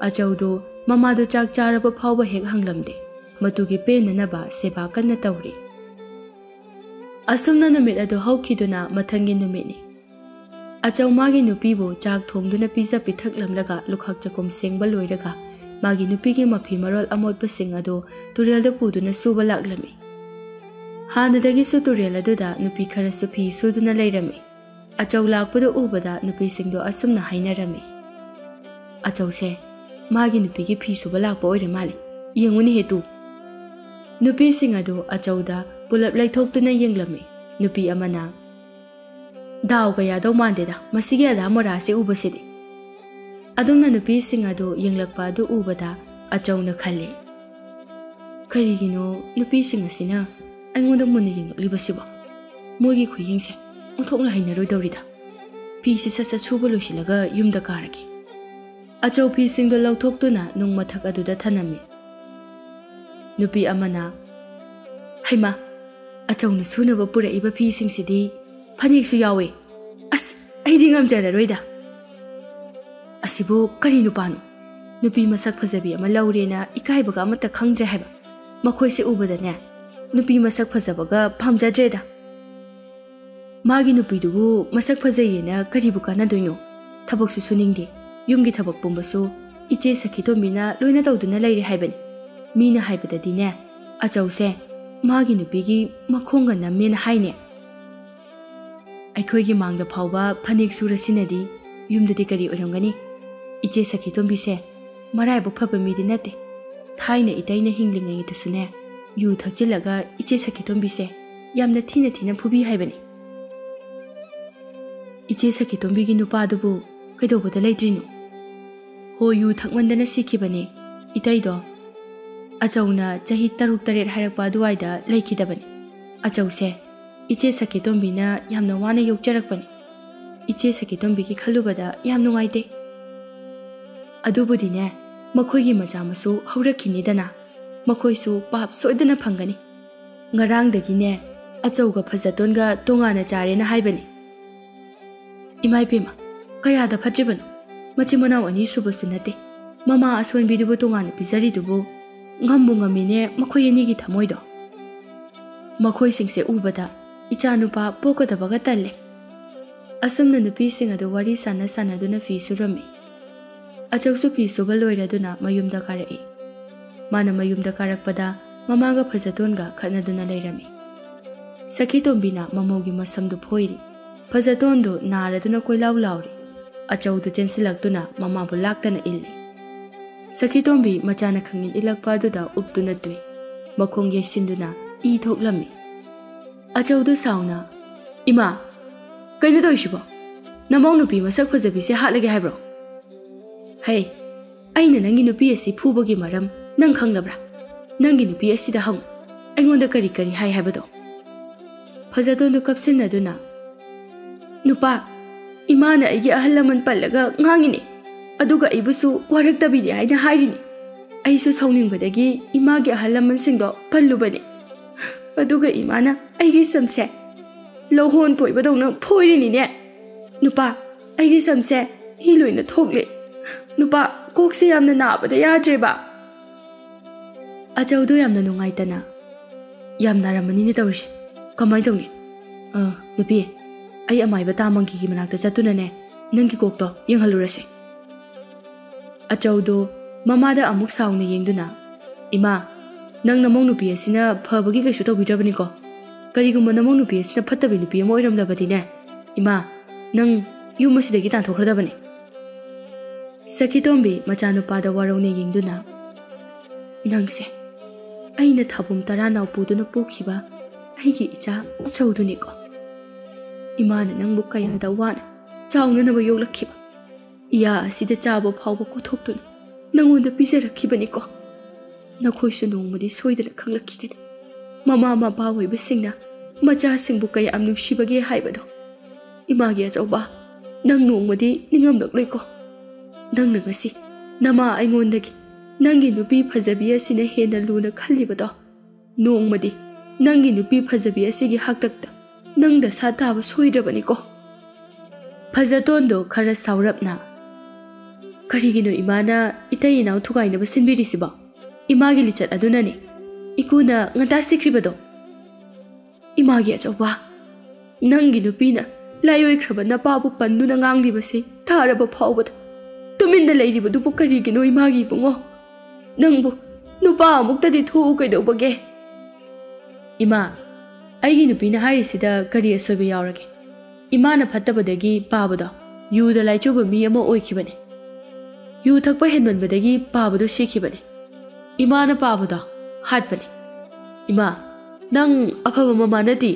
ꯑꯆꯧꯗꯨ ꯃꯃꯥꯗꯨ ꯆꯥꯛ ꯆꯥꯔꯕ ꯐꯥꯎꯕ ꯍꯦꯛ ꯍꯪꯂꯝꯗꯦ꯫ ꯃꯇꯨꯒꯤ ꯄꯦꯟꯅꯅꯕ ꯁꯦꯕꯥ ꯀꯟꯅ ꯇꯧꯔꯤ꯫ ꯑꯁꯨꯝꯅ ꯅꯨꯃꯤꯠ ꯑꯗꯨ ꯍꯧꯈꯤꯗꯨꯅ ꯃꯊꯪꯒꯤ ꯅꯨꯃꯤꯠꯅꯤ꯫ ꯑꯆꯧ ꯃꯥꯒꯤ ꯅꯨꯄꯤꯕꯨ ꯆꯥꯛ ꯊꯣꯡꯗꯨꯅ ꯄꯤꯖ ꯄꯤꯊꯛꯂꯝꯂꯒ ꯂꯨꯈꯥꯛ ꯆꯥꯛꯈꯨꯝ ꯁꯦꯡꯕ ꯂꯣꯏꯔꯒ ꯃꯥꯒꯤ ꯅꯨꯄꯤꯒꯤ ꯃꯐꯤ ꯃꯔꯣꯜ ꯑꯃꯣꯠꯄꯁꯤꯡ ꯑꯗꯨ ꯇꯨꯔꯦꯜꯗ ꯄꯨꯗꯨꯅ ꯁꯨꯕ ꯂꯥꯛꯂꯝꯃꯤ꯫ ꯍꯥꯟꯅꯗꯒꯤꯁꯨ ꯇꯨꯔꯦꯜ ꯑꯗꯨꯗ ꯅꯨꯄꯤ ꯈꯔꯁꯨ ꯐꯤ ꯁꯨꯗꯨꯅ ꯂꯩꯔꯝꯃꯤ꯫ ꯑꯆꯧ ꯂꯥꯛꯄꯗꯨ ꯎꯕꯗ ꯅꯨꯄꯤꯁꯤꯡꯗꯣ ꯑꯁꯨꯝꯅ ꯍꯥꯏꯅꯔꯝꯃꯤ, "ꯑꯆꯧꯁꯦ ꯃꯥꯒꯤ ꯅꯨꯄꯤꯒꯤ ꯐꯤ ꯁꯨꯕ ꯂꯥꯛꯄ ꯑꯣꯏꯔꯦ ꯃꯥꯜꯂꯦ꯫ ꯌꯦꯡꯉꯨꯅꯦꯍꯦ ꯇꯨ!" ꯅꯨꯄꯤꯁꯤꯡ ꯑꯗꯨ ꯑꯆꯧꯗ ꯄꯨꯂꯞ ꯂꯩꯊꯣꯛꯇꯨꯅ ꯌꯦꯡꯂꯝꯃꯤ꯫ ꯅꯨꯄꯤ ꯑꯃꯅ, "ꯗꯥꯎꯒ ꯌꯥꯗꯧ ꯃꯥꯟꯗꯦꯗ, ꯃꯁꯤꯒꯤ ꯑꯗꯥ ꯃꯣꯔꯥꯁꯤ ꯎꯕꯁꯤꯗꯤ꯫" ꯑꯗꯨꯝꯅ ꯅꯨꯄꯤꯁꯤꯡ ꯑꯗꯨ ꯌꯦꯡꯂꯛꯄ ꯑꯗꯨ ꯎꯕꯗ ꯑꯆꯧꯅ ꯈꯜꯂꯤ, "ꯀꯔꯤꯒꯤꯅꯣ ꯅꯨꯄꯤꯁꯤꯡ ꯑꯁꯤꯅ ꯑꯩꯉꯣꯟꯗ ꯃꯨꯟꯅ ꯌꯦꯡꯂꯛꯂꯤꯕꯁꯤꯕꯣ? ꯃꯣꯏꯒꯤ ꯈꯨꯌꯦꯡꯁꯦ ꯑꯣꯟꯊꯣꯛꯅ ꯍꯩꯅꯔꯣꯏꯗꯧꯔꯤꯗ꯫ ꯐꯤꯁꯤ ꯁꯠ ꯁꯠ ꯁꯨꯕ ꯂꯣꯏꯁꯤꯜꯂꯒ ꯌꯨꯝꯗ ꯀꯥꯔꯒꯦ꯫" ꯑꯆꯧ ꯐꯤꯁꯤꯡꯗꯣ ꯂꯧꯊꯣꯛꯇꯨꯅ ꯅꯨꯡ ꯃꯊꯛ ꯑꯗꯨꯗ ꯊꯅꯝꯃꯤ꯫ ꯅꯨꯄꯤ ꯑꯃꯅ, "ꯍꯩꯃꯥ, ꯑꯆꯧꯅ ꯁꯨꯅꯕ ꯄꯨꯔꯛꯏꯕ ꯐꯤꯁꯤꯡꯁꯤꯗꯤ ꯐꯅꯦꯛꯁꯨ ꯌꯥꯎꯋꯦ꯫ ꯑꯁ, ꯑꯩꯗꯤ ꯉꯝꯖꯔꯔꯣꯏꯗ꯫ ꯑꯁꯤꯕꯨ ꯀꯔꯤ ꯅꯨꯄꯥꯅꯣ? ꯅꯨꯄꯤ ꯃꯁꯛ ꯐꯖꯕꯤ ꯑꯃ ꯂꯧꯔꯦꯅ ꯏꯀꯥꯏꯕꯒ ꯑꯃꯠꯇ ꯈꯪꯗ꯭ꯔꯦ ꯍꯥꯏꯕ꯫ ꯃꯈꯣꯏꯁꯦ ꯎꯕꯗꯅꯦ, ꯅꯨꯄꯤ ꯃꯁꯛ ꯐꯖꯕꯒ ꯄꯥꯝꯖꯗ꯭ꯔꯦꯗ꯫ ꯃꯥꯒꯤ ꯅꯨꯄꯤꯗꯨꯕꯨ ꯃꯁꯛ ꯐꯖꯩꯌꯦꯅ ꯀꯔꯤꯕꯨ ꯀꯥꯟꯅꯗꯣꯏꯅꯣ? ꯊꯕꯛꯁꯨ ꯁꯨꯅꯤꯡꯗꯦ, ꯌꯨꯝꯒꯤ ꯊꯕꯛ ꯄꯨꯝꯕꯁꯨ ꯏꯆꯦ ꯁꯈꯤꯇꯣꯝꯕꯤꯅ ꯂꯣꯏꯅ ꯇꯧꯗꯨꯅ ꯂꯩꯔꯦ ꯍꯥꯏꯕꯅꯤ꯫ ꯃꯤꯅ ꯍꯥꯏꯕꯗꯗꯤꯅꯦ, ꯑꯆꯧꯁꯦ ꯃꯥꯒꯤ ꯅꯨꯄꯤꯒꯤ ꯃꯈꯣꯡꯒ ꯅꯝꯃꯦꯅ ꯍꯥꯏꯅꯦ꯫ ꯑꯩꯈꯣꯏꯒꯤ ꯃꯥꯡꯗ ꯐꯥꯎꯕ ꯐꯅꯦꯛ ꯁꯨꯔ ꯁꯤꯟꯅꯗꯤ ꯌꯨꯝꯗꯗꯤ ꯀꯔꯤ ꯑꯣꯏꯔꯝꯒꯅꯤ? ꯏꯆꯦ ꯁꯈꯤꯇꯣꯝꯕꯤꯁꯦ ꯃꯔꯥꯏꯕꯛ ꯐꯕ ꯃꯤꯗꯤ ꯅꯠꯇꯦ꯫ ꯊꯥꯏꯅ ꯏꯇꯩꯅ ꯍꯤꯡꯂꯤꯉꯩꯗꯁꯨꯅꯦ, ꯌꯨ ꯊꯛꯆꯤꯜꯂꯒ ꯏꯆꯦ ꯁꯈꯤꯇꯣꯝꯕꯤꯁꯦ ꯌꯥꯝꯅ ꯊꯤꯅ ꯊꯤꯅ ꯐꯨꯕꯤ ꯍꯥꯏꯕꯅꯤ꯫ ꯏꯆꯦ ꯁꯈꯤꯇꯣꯝꯕꯤꯒꯤ ꯅꯨꯄꯥꯗꯨꯕꯨ ꯀꯩꯗꯧꯕꯗ ꯂꯩꯇ꯭ꯔꯤꯅꯣ? ꯍꯣ, ꯌꯨ ꯊꯛꯃꯟꯗꯅ ꯁꯤꯈꯤꯕꯅꯦ ꯏꯇꯩꯗꯣ꯫ ꯑꯆꯧꯅ ꯆꯍꯤ ꯇꯔꯨꯛ ꯇꯔꯦꯠ ꯍꯥꯏꯔꯛꯄ ꯑꯗꯨꯋꯥꯏꯗ ꯂꯩꯈꯤꯗꯕꯅꯤ꯫ ꯑꯆꯧꯁꯦ ꯏꯆꯦ ꯁꯈꯤꯇꯣꯝꯕꯤꯅ ꯌꯥꯝꯅ ꯋꯥꯅ ꯌꯣꯛꯆꯔꯛꯄꯅꯤ꯫ ꯏꯆꯦ ꯁꯈꯤꯇꯣꯝꯕꯤꯒꯤ ꯈꯜꯂꯨꯕꯗ ꯌꯥꯝ ꯅꯨꯡꯉꯥꯏꯇꯦ꯫ ꯑꯗꯨꯕꯨꯗꯤꯅꯦ, ꯃꯈꯣꯏꯒꯤ ꯃꯆꯥ ꯃꯁꯨ ꯍꯧꯔꯛꯈꯤꯅꯤꯗꯅ, ꯃꯈꯣꯏꯁꯨ ꯄꯥꯞ ꯁꯣꯏꯗꯅ ꯐꯪꯒꯅꯤ꯫ ꯉꯔꯥꯡꯗꯒꯤꯅꯦ, ꯑꯆꯧꯒ ꯐꯖꯇꯣꯟꯒ ꯇꯣꯉꯥꯟꯅ ꯆꯥꯔꯦꯅ ꯍꯥꯏꯕꯅꯤ꯫ ꯏꯃꯥ ꯏꯕꯦꯝꯃ, ꯀꯌꯥꯗ ꯐꯠꯇ꯭ꯔꯤꯕꯅꯣ? ꯃꯆꯤꯟ ꯃꯅꯥꯎ ꯑꯅꯤ ꯁꯨꯕꯁꯨ ꯅꯠꯇꯦ꯫ ꯃꯃꯥ ꯑꯁꯣꯟꯕꯤꯗꯨꯕꯨ ꯇꯣꯉꯥꯟꯅ ꯄꯤꯖꯔꯤꯗꯨꯕꯨ ꯉꯝꯕꯨ ꯉꯝꯃꯤꯅꯦ ꯃꯈꯣꯏ ꯑꯅꯤꯒꯤ ꯊꯃꯣꯏꯗꯣ꯫ ꯃꯈꯣꯏꯁꯤꯡꯁꯦ ꯎꯕꯗ ꯏꯆꯥꯅꯨꯄꯥ ꯄꯣꯛꯀꯗꯕꯒ ꯇꯜꯂꯦ꯫ ꯑꯁꯨꯝꯅ ꯅꯨꯄꯤꯁꯤꯡ ꯑꯗꯨ ꯋꯥꯔꯤ ꯁꯥꯟꯅ ꯁꯥꯟꯅꯗꯨꯅ ꯐꯤ ꯁꯨꯔꯝꯃꯤ꯫ ꯑꯆꯧꯁꯨ ꯐꯤ ꯁꯨꯕ ꯂꯣꯏꯔꯗꯨꯅ ꯃꯌꯨꯝꯗ ꯀꯥꯔꯛꯏ꯫ ꯃꯥꯅ ꯃꯌꯨꯝꯗ ꯀꯥꯔꯛꯄꯗ ꯃꯃꯥꯒ ꯐꯖꯇꯣꯟꯒ ꯈꯠꯅꯗꯨꯅ ꯂꯩꯔꯝꯃꯤ꯫ ꯁꯈꯤꯇꯣꯝꯕꯤꯅ ꯃꯃꯧꯒꯤ ꯃꯁꯝꯗꯨ ꯐꯣꯏꯔꯤ꯫ ꯐꯖꯇꯣꯟꯗꯨ ꯅꯥꯔꯗꯨꯅ ꯀꯣꯏꯂꯥꯎ ꯂꯥꯎꯔꯤ꯫ ꯑꯆꯧꯗꯨ ꯆꯦꯟꯁꯤꯜꯂꯛꯇꯨꯅ ꯃꯃꯥꯕꯨ ꯂꯥꯛꯇꯅ ꯏꯜꯂꯤ꯫ ꯁꯈꯤꯇꯣꯝꯕꯤ ꯃꯆꯥꯅ ꯈꯪꯏꯟ ꯏꯜꯂꯛꯄ ꯑꯗꯨꯗ ꯎꯞꯇꯨꯅ ꯇꯨꯏ꯫ ꯃꯈꯣꯡ ꯌꯩꯁꯤꯟꯗꯨꯅ ꯏ ꯊꯣꯛꯂꯝꯃꯤ꯫ ꯑꯆꯧꯗꯨ ꯁꯥꯎꯅ, "ꯏꯃꯥ, ꯀꯩꯅꯣ ꯇꯧꯔꯤꯁꯤꯕꯣ? ꯅꯃꯧ ꯅꯨꯄꯤ ꯃꯁꯛ ꯐꯖꯕꯤꯁꯦ ꯍꯥꯠꯂꯒꯦ ꯍꯥꯏꯕ꯭ꯔꯣ? ꯍꯩ, ꯑꯩꯅ ꯅꯪꯒꯤ ꯅꯨꯄꯤ ꯑꯁꯤ ꯐꯨꯕꯒꯤ ꯃꯔꯝ ꯅꯪ ꯈꯪꯂꯕ꯭ꯔꯥ? ꯅꯪꯒꯤ ꯅꯨꯄꯤ ꯑꯁꯤꯗ ꯍꯪꯉꯨ꯫ ꯑꯩꯉꯣꯟꯗ ꯀꯔꯤ ꯀꯔꯤ ꯍꯥꯏ ꯍꯥꯏꯕꯗꯣ?" ꯐꯖꯇꯣꯟꯗꯨ ꯀꯞꯁꯤꯟꯅꯗꯨꯅ, "ꯅꯨꯄꯥ, ꯏꯃꯥꯅ ꯑꯩꯒꯤ ꯑꯍꯜ ꯂꯃꯟ ꯄꯜꯂꯒ ꯉꯥꯡꯉꯤꯅꯦ, ꯑꯗꯨꯒ ꯑꯩꯕꯨꯁꯨ ꯋꯥꯔꯛꯇꯕꯤꯅꯤ ꯍꯥꯏꯅ ꯍꯥꯏꯔꯤꯅꯦ꯫ ꯑꯩꯁꯨ ꯁꯥꯎꯅꯤꯡꯕꯗꯒꯤ ꯏꯃꯥꯒꯤ ꯑꯍꯜ ꯂꯃꯟꯁꯤꯡꯗꯣ ꯄꯜꯂꯨꯕꯅꯦ꯫ ꯑꯗꯨꯒ ꯏꯃꯥꯅ ꯑꯩꯒꯤ ꯁꯝꯁꯦ ꯂꯧꯍꯣꯟ ꯐꯣꯏꯕꯗꯧꯅ ꯐꯣꯏꯔꯤꯅꯤꯅꯦ꯫ ꯅꯨꯄꯥ, ꯑꯩꯒꯤ ꯁꯝꯁꯦ ꯏ ꯂꯣꯏꯅ ꯊꯣꯛꯂꯦ꯫ ꯅꯨꯄꯥ, ꯀꯣꯛꯁꯦ ꯌꯥꯝꯅ ꯅꯥꯕꯗ ꯌꯥꯗ꯭ꯔꯦꯕ꯫" ꯑꯆꯧꯗꯣ ꯌꯥꯝꯅ ꯅꯨꯡꯉꯥꯏꯇꯅ, "ꯌꯥꯝ ꯅꯥꯔꯝꯃꯅꯤꯅꯦ ꯇꯧꯔꯤꯁꯦ꯫ ꯀꯃꯥꯏꯅ ꯇꯧꯅꯤ? ꯑ, ꯅꯨꯄꯤ, ꯑꯩ ꯑꯃꯥꯏꯕ ꯇꯥ ꯃꯪꯒꯤꯒꯤ ꯃꯅꯥꯛꯇ ꯆꯠꯇꯨꯅꯅꯦ, ꯅꯪꯒꯤ ꯀꯣꯛꯇꯣ ꯌꯦꯡꯍꯜꯂꯨꯔꯁꯦ꯫" ꯑꯆꯧꯗꯣ ꯃꯃꯥꯗ ꯑꯃꯨꯛ ꯁꯥꯎꯅ ꯌꯦꯡꯗꯨꯅ, "ꯏꯃꯥ, ꯅꯪ ꯅꯃꯧ ꯅꯨꯄꯤ ꯑꯁꯤꯅ ꯐꯕꯒꯤ ꯀꯩꯁꯨ ꯇꯧꯕꯤꯗ꯭ꯔꯕꯅꯤꯀꯣ? ꯀꯔꯤꯒꯨꯝꯕ ꯅꯃꯧ ꯅꯨꯄꯤ ꯑꯁꯤꯅ ꯐꯠꯇꯕꯤ ꯅꯨꯄꯤ ꯑꯃ ꯑꯣꯏꯔꯝꯂꯕꯗꯤꯅꯦ, ꯏꯃꯥ, ꯅꯪ ꯌꯨꯝ ꯑꯁꯤꯗꯒꯤ ꯇꯥꯟꯊꯣꯛꯈ꯭ꯔꯗꯕꯅꯤ꯫" ꯁꯈꯤꯇꯣꯝꯕꯤ ꯃꯆꯥꯅꯨꯄꯥꯗ ꯋꯥꯔꯧꯅ ꯌꯦꯡꯗꯨꯅ, "ꯅꯪꯁꯦ ꯑꯩꯅ ꯊꯥꯕꯨꯝ ꯇꯔꯥ ꯅꯥꯎ ꯄꯨꯗꯨꯅ ꯄꯣꯛꯈꯤꯕ ꯑꯩꯒꯤ ꯏꯆꯥ ꯑꯆꯧꯗꯨꯅꯤꯀꯣ꯫ ꯏꯃꯥꯅ ꯅꯪꯕꯨ ꯀꯌꯥꯗ ꯋꯥꯅ ꯆꯥꯎꯅꯅꯕ ꯌꯣꯛꯂꯛꯈꯤꯕ, ꯏꯌꯥ ꯑꯁꯤꯗ ꯆꯥꯕ ꯐꯥꯎꯕ ꯀꯣꯊꯣꯛꯇꯨꯅ ꯅꯪꯉꯣꯟꯗ ꯄꯤꯖꯔꯛꯈꯤꯕꯅꯤꯀꯣ꯫ ꯅꯈꯣꯏꯁꯨ ꯅꯣꯡꯃꯗꯤ ꯁꯣꯏꯗꯅ ꯈꯪꯂꯛꯈꯤꯒꯅꯤ, ꯃꯃꯥ ꯃꯄꯥ ꯑꯣꯏꯕꯁꯤꯡꯅ ꯃꯆꯥꯁꯤꯡꯕꯨ ꯀꯌꯥꯝ ꯅꯨꯡꯁꯤꯕꯒꯦ ꯍꯥꯏꯕꯗꯣ꯫ ꯏꯃꯥꯒꯤ ꯑꯆꯧꯕ, ꯅꯪ ꯅꯣꯡꯃꯗꯤ ꯅꯤꯡꯉꯝꯂꯛꯂꯣꯏꯀꯣ꯫ ꯅꯪꯅ ꯉꯁꯤ ꯅꯃꯥ ꯑꯩꯉꯣꯟꯗꯒꯤ ꯅꯪꯒꯤ ꯅꯨꯄꯤ ꯐꯖꯕꯤ ꯑꯁꯤꯅ ꯍꯦꯟꯅ ꯂꯨꯅ ꯈꯜꯂꯤꯕꯗꯣ, ꯅꯣꯡꯃꯗꯤ ꯅꯪꯒꯤ ꯅꯨꯄꯤ ꯐꯖꯕꯤ ꯑꯁꯤꯒꯤ ꯍꯥꯛꯇꯛꯇ ꯅꯪ ꯗꯁꯥ ꯇꯥꯕ ꯁꯣꯏꯗ꯭ꯔꯕꯅꯤꯀꯣ꯫" ꯐꯖꯇꯣꯟꯗꯣ ꯈꯔ ꯁꯥꯎꯔꯞꯅ, "ꯀꯔꯤꯒꯤꯅꯣ ꯏꯃꯥꯅ ꯏꯇꯩ ꯏꯅꯥꯎ ꯊꯨꯒꯥꯏꯅꯕ ꯁꯤꯟꯕꯤꯔꯤꯁꯤꯕꯣ? ꯏꯃꯥꯒꯤ ꯂꯤꯆꯠ ꯑꯗꯨꯅꯅꯦ ꯏꯀꯨꯅ ꯉꯟꯇꯥ ꯁꯤꯈ꯭ꯔꯤꯕꯗꯣ꯫" "ꯏꯃꯥꯒꯤ ꯑꯆꯧꯕ, ꯅꯪꯒꯤ ꯅꯨꯄꯤꯅ ꯂꯥꯏꯑꯣꯏꯈ꯭ꯔꯕ ꯅꯄꯥꯕꯨ ꯄꯟꯗꯨꯅ ꯉꯥꯡꯂꯤꯕꯁꯤ ꯇꯥꯔꯕ ꯐꯥꯎꯕꯗ ꯇꯨꯃꯤꯟꯅ ꯂꯩꯔꯤꯕꯗꯨꯕꯨ ꯀꯔꯤꯒꯤꯅꯣ, ꯏꯃꯥꯒꯤ ꯏꯕꯨꯡꯉꯣ? ꯅꯪꯕꯨ ꯅꯨꯄꯥ ꯑꯃꯨꯛꯇꯗꯤ ꯊꯣꯛꯎ ꯀꯩꯗꯧꯕꯒꯦ?" "ꯏꯃꯥ, ꯑꯩꯒꯤ ꯅꯨꯄꯤꯅ ꯍꯥꯏꯔꯤꯁꯤꯗ ꯀꯔꯤ ꯑꯁꯣꯏꯕ ꯌꯥꯎꯔꯒꯦ? ꯏꯃꯥꯅ ꯐꯠꯇꯕꯗꯒꯤ ꯄꯥꯕꯗꯣ ꯌꯨꯗ ꯂꯥꯏꯆꯨꯕ ꯃꯤ ꯑꯃ ꯑꯣꯏꯈꯤꯕꯅꯦ꯫ ꯌꯨ ꯊꯛꯄ ꯍꯦꯟꯃꯟꯕꯗꯒꯤ ꯄꯥꯕꯗꯣ ꯁꯤꯈꯤꯕꯅꯦ꯫ ꯏꯃꯥꯅ ꯄꯥꯕꯗꯣ ꯍꯥꯠꯄꯅꯦ꯫ ꯏꯃꯥ, ꯅꯪ ꯑꯐꯕ ꯃꯃꯥ ꯅꯠꯇꯦ꯫"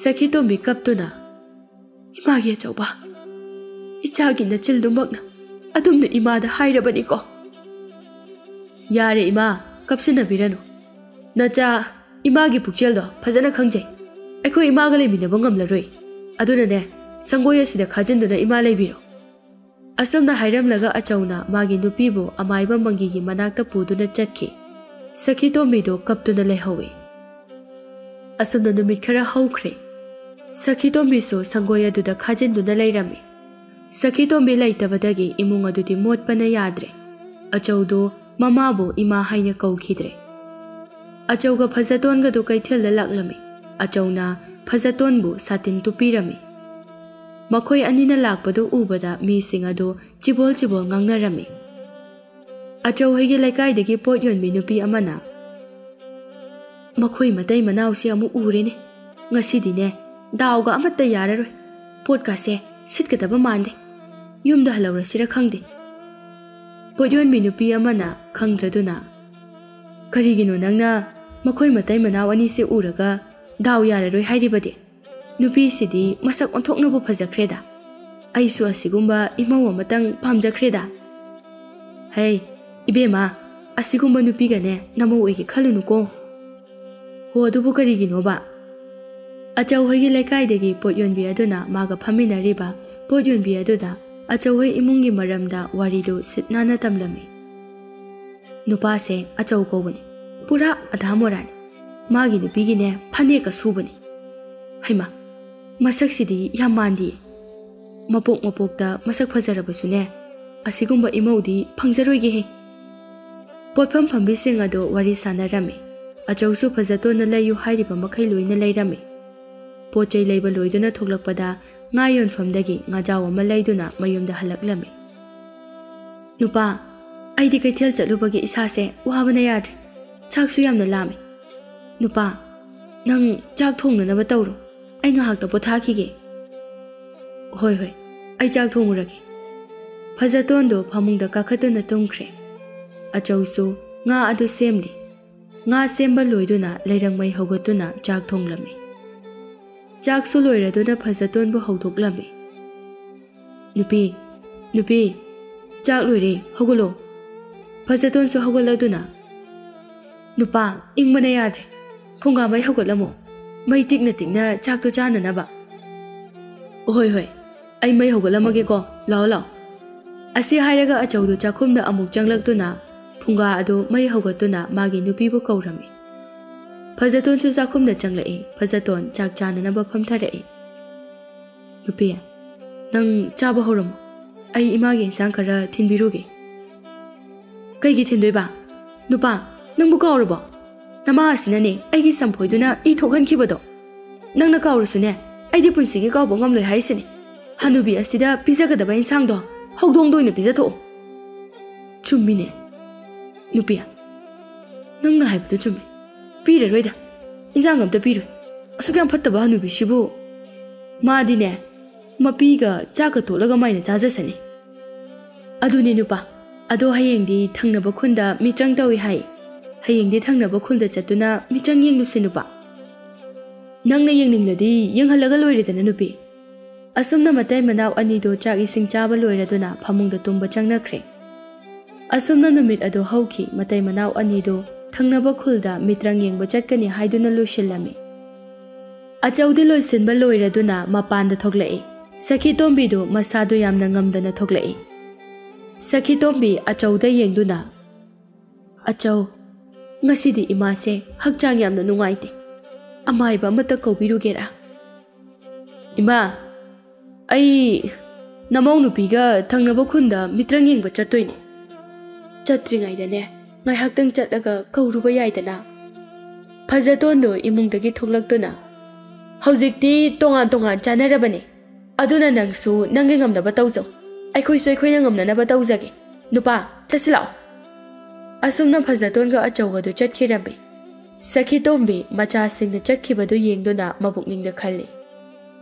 ꯁꯈꯤꯇꯣꯝꯕꯤ ꯀꯞꯇꯨꯅ, "ꯏꯃꯥꯒꯤ ꯑꯆꯧꯕ, ꯏꯆꯥꯒꯤ ꯅꯆꯤꯜꯗꯨꯃꯛꯅ ꯑꯗꯨꯝꯅ ꯏꯃꯥꯗ ꯍꯥꯏꯔꯕꯅꯤꯀꯣ꯫" "ꯌꯥꯔꯦ ꯏꯃꯥ, ꯀꯞꯁꯤꯟꯅꯕꯤꯔꯅꯨ꯫ ꯅꯆꯥ ꯏꯃꯥꯒꯤ ꯄꯨꯛꯆꯦꯜꯗꯣ ꯐꯖꯅ ꯈꯪꯖꯩ꯫ ꯑꯩꯈꯣꯏ ꯏꯃꯥꯒ ꯂꯩꯃꯤꯟꯅꯕ ꯉꯝꯂꯔꯣꯏ꯫ ꯑꯗꯨꯅꯅꯦ, ꯁꯪꯒꯣꯏ ꯑꯁꯤꯗ ꯈꯥꯖꯤꯟꯗꯨꯅ ꯏꯃꯥ ꯂꯩꯕꯤꯔꯣ꯫" ꯑꯁꯨꯝꯅ ꯍꯥꯏꯔꯝꯂꯒ ꯑꯆꯧꯅ ꯃꯥꯒꯤ ꯅꯨꯄꯤꯕꯨ ꯑꯃꯥꯏꯕ ꯃꯪꯒꯤꯒꯤ ꯃꯅꯥꯛꯇ ꯄꯨꯗꯨꯅ ꯆꯠꯈꯤ꯫ ꯁꯈꯤꯇꯣꯝꯕꯤꯗꯨ ꯀꯞꯇꯨꯅ ꯂꯩꯍꯧꯏ꯫ ꯑꯁꯨꯝꯅ ꯅꯨꯃꯤꯠ ꯈꯔ ꯍꯧꯈ꯭ꯔꯦ꯫ ꯁꯈꯤꯇꯣꯝꯕꯤꯁꯨ ꯁꯪꯒꯣꯏ ꯑꯗꯨꯗ ꯈꯥꯖꯤꯟꯗꯨꯅ ꯂꯩꯔꯝꯃꯤ꯫ ꯁꯈꯤꯇꯣꯝꯕꯤ ꯂꯩꯇꯕꯗꯒꯤ ꯏꯃꯨꯡ ꯑꯗꯨꯗꯤ ꯃꯣꯠꯄꯅ ꯌꯥꯗ꯭ꯔꯦ꯫ ꯑꯆꯧꯗꯨ ꯃꯃꯥꯕꯨ ꯏꯃꯥ ꯍꯥꯏꯅ ꯀꯧꯈꯤꯗ꯭ꯔꯦ꯫ ꯑꯆꯧꯒ ꯐꯖꯇꯣꯟꯒꯗꯨ ꯀꯩꯊꯦꯜꯗ ꯂꯥꯛꯂꯝꯃꯤ꯫ ꯑꯆꯧꯅ ꯐꯖꯇꯣꯟꯕꯨ ꯁꯥꯇꯤꯟ ꯇꯨꯞꯄꯤꯔꯝꯃꯤ꯫ ꯃꯈꯣꯏ ꯑꯅꯤꯅ ꯂꯥꯛꯄꯗꯨ ꯎꯕꯗ ꯃꯤꯁꯤꯡ ꯑꯗꯨ ꯆꯤꯕꯣꯜ ꯆꯤꯕꯣꯜ ꯉꯥꯡꯅꯔꯝꯃꯤ꯫ ꯑꯆꯧ ꯍꯣꯏꯒꯤ ꯂꯩꯀꯥꯏꯗꯒꯤ ꯄꯣꯠ ꯌꯣꯟꯕꯤ ꯅꯨꯄꯤ ꯑꯃꯅ, "ꯃꯈꯣꯏ ꯃꯇꯩ ꯃꯅꯥꯎꯁꯦ ꯑꯃꯨꯛ ꯎꯔꯦꯅꯦ꯫ ꯉꯁꯤꯗꯤꯅꯦ, ꯗꯥꯎꯒ ꯑꯃꯠꯇ ꯌꯥꯔꯔꯣꯏ꯫ ꯄꯣꯠꯀꯥꯁꯦ ꯁꯤꯠꯀꯗꯕ ꯃꯥꯟꯗꯦ꯫ ꯌꯨꯝꯗ ꯍꯜꯍꯧꯔꯁꯤꯔ ꯈꯪꯗꯦ꯫" ꯄꯣꯠ ꯌꯣꯟꯕꯤ ꯅꯨꯄꯤ ꯑꯃꯅ ꯈꯪꯗ꯭ꯔꯗꯨꯅ, "ꯀꯔꯤꯒꯤꯅꯣ ꯅꯪꯅ ꯃꯈꯣꯏ ꯃꯇꯩ ꯃꯅꯥꯎ ꯑꯅꯤꯁꯦ ꯎꯔꯒ ꯗꯥꯎ ꯌꯥꯔꯔꯣꯏ ꯍꯥꯏꯔꯤꯕꯗꯤ? ꯅꯨꯄꯤꯁꯤꯗꯤ ꯃꯁꯛ ꯑꯣꯟꯊꯣꯛꯅꯕꯨ ꯐꯖꯈ꯭ꯔꯦꯗ꯫ ꯑꯩꯁꯨ ꯑꯁꯤꯒꯨꯝꯕ ꯏꯃꯧ ꯑꯃꯇꯪ ꯄꯥꯝꯖꯈ꯭ꯔꯦꯗ꯫" "ꯍꯩ, ꯏꯕꯦꯝꯃ, ꯑꯁꯤꯒꯨꯝꯕ ꯅꯨꯄꯤꯒꯅꯦ ꯅꯃꯧ ꯑꯣꯏꯒꯦ ꯈꯜꯂꯨꯅꯨꯀꯣ꯫" "ꯍꯣ, ꯑꯗꯨꯕꯨ ꯀꯔꯤꯒꯤꯅꯣꯕ?" ꯑꯆꯧ ꯍꯣꯏꯒꯤ ꯂꯩꯀꯥꯏꯗꯒꯤ ꯄꯣꯠ ꯌꯣꯟꯕꯤ ꯑꯗꯨꯅ ꯃꯥꯒ ꯐꯝꯃꯤꯟꯅꯔꯤꯕ ꯄꯣꯠ ꯌꯣꯟꯕꯤ ꯑꯗꯨꯗ ꯑꯆꯧ ꯍꯣꯏ ꯏꯃꯨꯡꯒꯤ ꯃꯔꯝꯗ ꯋꯥꯔꯤꯗꯨ ꯁꯤꯠ ꯅꯥꯟꯅ ꯇꯝꯂꯝꯃꯤ꯫ "ꯅꯨꯄꯥꯁꯦ ꯑꯆꯧ ꯀꯧꯕꯅꯤ, ꯄꯨꯔꯥ ꯑꯙꯥ ꯃꯣꯔꯥꯅꯤ꯫ ꯃꯥꯒꯤ ꯅꯨꯄꯤꯒꯤꯅꯦ ꯐꯅꯦꯛꯀ ꯁꯨꯕꯅꯤ꯫ ꯍꯩꯃꯥ, ꯃꯁꯛꯁꯤꯗꯤ ꯌꯥꯝ ꯃꯥꯟꯗꯤꯌꯦ꯫ ꯃꯄꯣꯛ ꯃꯄꯣꯛꯇ ꯃꯁꯛ ꯐꯖꯔꯕꯁꯨꯅꯦ, ꯑꯁꯤꯒꯨꯝꯕ ꯏꯃꯧꯗꯤ ꯐꯪꯖꯔꯣꯏꯒꯦꯍꯦ꯫" ꯄꯣꯠꯐꯝ ꯐꯝꯕꯤꯁꯤꯡ ꯑꯗꯨ ꯋꯥꯔꯤ ꯁꯥꯟꯅꯔꯝꯃꯤ꯫ ꯑꯆꯧꯁꯨ ꯐꯖꯇꯣꯟꯅ ꯂꯩꯌꯨ ꯍꯥꯏꯔꯤꯕ ꯃꯈꯩ ꯂꯣꯏꯅ ꯂꯩꯔꯝꯃꯤ꯫ ꯄꯣꯠ ꯆꯩ ꯂꯩꯕ ꯂꯣꯏꯗꯨꯅ ꯊꯣꯛꯂꯛꯄꯗ ꯉꯥ ꯌꯣꯟꯐꯝꯗꯒꯤ ꯉꯥꯖꯥꯎ ꯑꯃ ꯂꯩꯗꯨꯅ ꯃꯌꯨꯝꯗ ꯍꯜꯂꯛꯂꯝꯃꯤ꯫ "ꯅꯨꯄꯥ, ꯑꯩꯗꯤ ꯀꯩꯊꯦꯜ ꯆꯠꯂꯨꯕꯒꯤ ꯏꯁꯥꯁꯦ ꯋꯥꯕꯅ ꯌꯥꯗ꯭ꯔꯦ꯫ ꯆꯥꯛꯁꯨ ꯌꯥꯝꯅ ꯂꯥꯝꯃꯦ꯫ ꯅꯨꯄꯥ, ꯅꯪ ꯆꯥꯛ ꯊꯣꯡꯅꯅꯕ ꯇꯧꯔꯣ꯫ ꯑꯩ ꯉꯥꯏꯍꯥꯛꯇ ꯄꯣꯊꯥꯈꯤꯒꯦ꯫" "ꯍꯣꯏ, ꯍꯣꯏ, ꯑꯩ ꯆꯥꯛ ꯊꯣꯡꯉꯨꯔꯒꯦ꯫" ꯐꯖꯇꯣꯟꯗꯣ ꯐꯃꯨꯡꯗ ꯀꯥꯈꯠꯇꯨꯅ ꯇꯨꯝꯈ꯭ꯔꯦ꯫ ꯑꯆꯧꯁꯨ ꯉꯥ ꯑꯗꯨ ꯁꯦꯝꯂꯤ꯫ ꯉꯥ ꯁꯦꯝꯕ ꯂꯣꯏꯗꯨꯅ ꯂꯩꯔꯪ ꯃꯩ ꯍꯧꯒꯠꯇꯨꯅ ꯆꯥꯛ ꯊꯣꯡꯂꯝꯃꯤ꯫ ꯆꯥꯛꯁꯨ ꯂꯣꯏꯔꯗꯨꯅ ꯐꯖꯇꯣꯟꯕꯨ ꯍꯧꯗꯣꯛꯂꯝꯃꯤ꯫ "ꯅꯨꯄꯤ, ꯅꯨꯄꯤ, ꯆꯥꯛ ꯂꯣꯏꯔꯦ, ꯍꯧꯒꯠꯂꯣ꯫" ꯐꯖꯇꯣꯟꯁꯨ ꯍꯧꯒꯠꯂꯗꯨꯅ, "ꯅꯨꯄꯥ, ꯏꯪꯕꯅ ꯌꯥꯗ꯭ꯔꯦ꯫ ꯐꯨꯡꯒꯥ ꯃꯩ ꯍꯧꯒꯠꯂꯝꯃꯣ꯫ ꯃꯩ ꯇꯤꯛꯅ ꯇꯤꯛꯅ ꯆꯥꯛꯇꯣ ꯆꯥꯅꯅꯕ꯫" "ꯍꯣꯏ, ꯍꯣꯏ, ꯑꯩ ꯃꯩ ꯍꯧꯒꯠꯂꯝꯃꯒꯦꯀꯣ, ꯂꯥꯛꯑꯣ, ꯂꯥꯛꯑꯣ꯫" ꯑꯁꯤ ꯍꯥꯏꯔꯒ ꯑꯆꯧꯗꯨ ꯆꯥꯛꯈꯨꯝꯗ ꯑꯃꯨꯛ ꯆꯪꯂꯛꯇꯨꯅ ꯐꯨꯡꯒꯥ ꯑꯗꯨ ꯃꯩ ꯍꯧꯒꯠꯇꯨꯅ ꯃꯥꯒꯤ ꯅꯨꯄꯤꯕꯨ ꯀꯧꯔꯝꯃꯤ꯫ ꯐꯖꯇꯣꯟꯁꯨ ꯆꯥꯛꯈꯨꯝꯗ ꯆꯪꯂꯛꯏ꯫ ꯐꯖꯇꯣꯟ ꯆꯥꯛ ꯆꯥꯅꯅꯕ ꯐꯝꯊꯔꯛꯏ꯫ "ꯅꯨꯄꯤ, ꯅꯪ ꯆꯥꯕ ꯍꯧꯔꯝꯃꯣ꯫ ꯑꯩ ꯏꯃꯥꯒꯤ ꯏꯟꯁꯥꯡ ꯈꯔ ꯊꯤꯟꯕꯤꯔꯨꯒꯦ꯫" "ꯀꯩꯒꯤ ꯊꯤꯟꯗꯣꯏꯕ? ꯅꯨꯄꯥ, ꯅꯪꯕꯨ ꯀꯥꯎꯔꯕꯣ? ꯅꯃꯥ ꯑꯁꯤꯅꯅꯦ ꯑꯩꯒꯤ ꯁꯝꯐꯣꯏꯗꯨꯅ ꯏ ꯊꯣꯛꯍꯟꯈꯤꯕꯗꯣ꯫ ꯅꯪꯅ ꯀꯥꯎꯔꯁꯨꯅꯦ, ꯑꯩꯗꯤ ꯄꯨꯟꯁꯤꯒꯤ ꯀꯥꯎꯕ ꯉꯝꯂꯣꯏ ꯍꯥꯏꯔꯤꯁꯤꯅꯤ꯫ ꯍꯅꯨꯕꯤ ꯑꯁꯤꯗ ꯄꯤꯖꯒꯗꯕ ꯏꯟꯁꯥꯡꯗꯣ ꯍꯧꯗꯣꯡꯗ ꯑꯣꯏꯅ ꯄꯤꯖꯊꯣꯛꯑꯣ꯫ ꯆꯨꯝꯃꯤꯅꯦ ꯅꯨꯄꯤ, ꯅꯪꯅ ꯍꯥꯏꯕꯗꯨ ꯆꯨꯝꯃꯤ꯫ ꯄꯤꯔꯔꯣꯏꯗ, ꯏꯟꯖꯥꯡ ꯑꯝꯇ ꯄꯤꯔꯣꯏ꯫ ꯑꯁꯨꯛ ꯌꯥꯝ ꯐꯠꯇꯕ ꯍꯅꯨꯕꯤꯁꯤꯕꯨ꯫ ꯃꯥꯗꯤꯅꯦ, ꯃꯄꯤꯒ ꯆꯥꯛꯀ ꯇꯣꯠꯂꯒ ꯃꯥꯏꯅ ꯆꯥꯖꯁꯅꯤ꯫ ꯑꯗꯨꯅꯦ ꯅꯨꯄꯥ, ꯑꯗꯣ ꯍꯌꯦꯡꯗꯤ ꯊꯪꯅꯕ ꯈꯨꯟꯗ ꯃꯤꯇ꯭ꯔꯪ ꯇꯧꯏ ꯍꯥꯏ꯫ ꯍꯌꯦꯡꯗꯤ ꯊꯪꯅꯕ ꯈꯨꯜꯗ ꯆꯠꯇꯨꯅ ꯃꯤꯇ꯭ꯔꯪ ꯌꯦꯡꯂꯨꯁꯤ ꯅꯨꯄꯥ꯫ ꯅꯪꯅ ꯌꯦꯡꯅꯤꯡꯂꯗꯤ ꯌꯦꯡꯍꯜꯂꯒ ꯂꯣꯏꯔꯦꯗꯅ ꯅꯨꯄꯤ꯫ ꯑꯁꯨꯝꯅ ꯃꯇꯩ ꯃꯅꯥꯎ ꯑꯅꯤꯗꯨ ꯆꯥꯛ ꯏꯁꯤꯡ ꯆꯥꯕ ꯂꯣꯏꯔꯗꯨꯅ ꯐꯃꯨꯡꯗ ꯇꯨꯝꯕ ꯆꯪꯅꯈ꯭ꯔꯦ꯫ ꯑꯁꯨꯝꯅ ꯅꯨꯃꯤꯠ ꯑꯗꯨ ꯍꯧꯈꯤ꯫ ꯃꯇꯩ ꯃꯅꯥꯎ ꯑꯅꯤꯗꯨ ꯊꯪꯅꯕ ꯈꯨꯜꯗ ꯃꯤꯇ꯭ꯔꯪ ꯌꯦꯡꯕ ꯆꯠꯀꯅꯤ ꯍꯥꯏꯗꯨꯅ ꯂꯣꯏꯁꯤꯜꯂꯝꯃꯤ꯫ ꯑꯆꯧꯗꯤ ꯂꯣꯏꯁꯤꯟꯕ ꯂꯣꯏꯔꯗꯨꯅ ꯃꯄꯥꯟꯗ ꯊꯣꯛꯂꯛꯏ꯫ ꯁꯈꯤ ꯇꯣꯝꯕꯤꯗꯨ ꯃꯁꯥꯗꯨ ꯌꯥꯝꯅ ꯉꯝꯗꯅ ꯊꯣꯛꯂꯛꯏ꯫ ꯁꯈꯤ ꯇꯣꯝꯕꯤ ꯑꯆꯧꯗ ꯌꯦꯡꯗꯨꯅ, "ꯑꯆꯧ, ꯉꯁꯤꯗꯤ ꯏꯃꯥꯁꯦ ꯍꯛꯆꯥꯡ ꯌꯥꯝꯅ ꯅꯨꯡꯉꯥꯏꯇꯦ꯫ ꯑꯃꯥꯏꯕ ꯑꯃꯇ ꯀꯧꯕꯤꯔꯨꯒꯦꯔꯥ?" "ꯏꯃꯥ, ꯑꯩ ꯅꯃꯧ ꯅꯨꯄꯤꯒ ꯊꯪꯅꯕ ꯈꯨꯟꯗ ꯃꯤꯇ꯭ꯔꯪ ꯌꯦꯡꯕ ꯆꯠꯇꯣꯏꯅꯦ꯫ ꯆꯠꯇ꯭ꯔꯤꯉꯩꯗꯅꯦ, ꯉꯥꯏꯍꯥꯛꯇꯪ ꯆꯠꯂꯒ ꯀꯧꯔꯨꯕ ꯌꯥꯏꯗꯅ?" ꯐꯖꯇꯣꯟꯗꯣ ꯏꯃꯨꯡꯗꯒꯤ ꯊꯣꯛꯂꯛꯇꯨꯅ, "ꯍꯧꯖꯤꯛꯇꯤ ꯇꯣꯉꯥꯟ ꯇꯣꯉꯥꯟ ꯆꯥꯅꯔꯕꯅꯦ꯫ ꯑꯗꯨꯅ ꯅꯪꯁꯨ ꯅꯪꯒꯤ ꯉꯝꯅꯕ ꯇꯧꯖꯧ꯫ ꯑꯩꯈꯣꯏꯁꯨ ꯑꯩꯈꯣꯏꯅ ꯉꯝꯅꯅꯕ ꯇꯧꯖꯒꯦ꯫ ꯅꯨꯄꯥ, ꯆꯠꯁꯤ ꯂꯥꯛꯑꯣ꯫" ꯑꯁꯨꯝꯅ ꯐꯖꯇꯣꯟꯒ ꯑꯆꯧꯕꯗꯨ ꯆꯠꯈꯤꯔꯝꯃꯤ꯫ ꯁꯈꯤ ꯇꯣꯝꯕꯤ ꯃꯆꯥꯁꯤꯡꯅ ꯆꯠꯈꯤꯕꯗꯨ ꯌꯦꯡꯗꯨꯅ ꯃꯕꯨꯛꯅꯤꯡꯗ ꯈꯜꯂꯤ,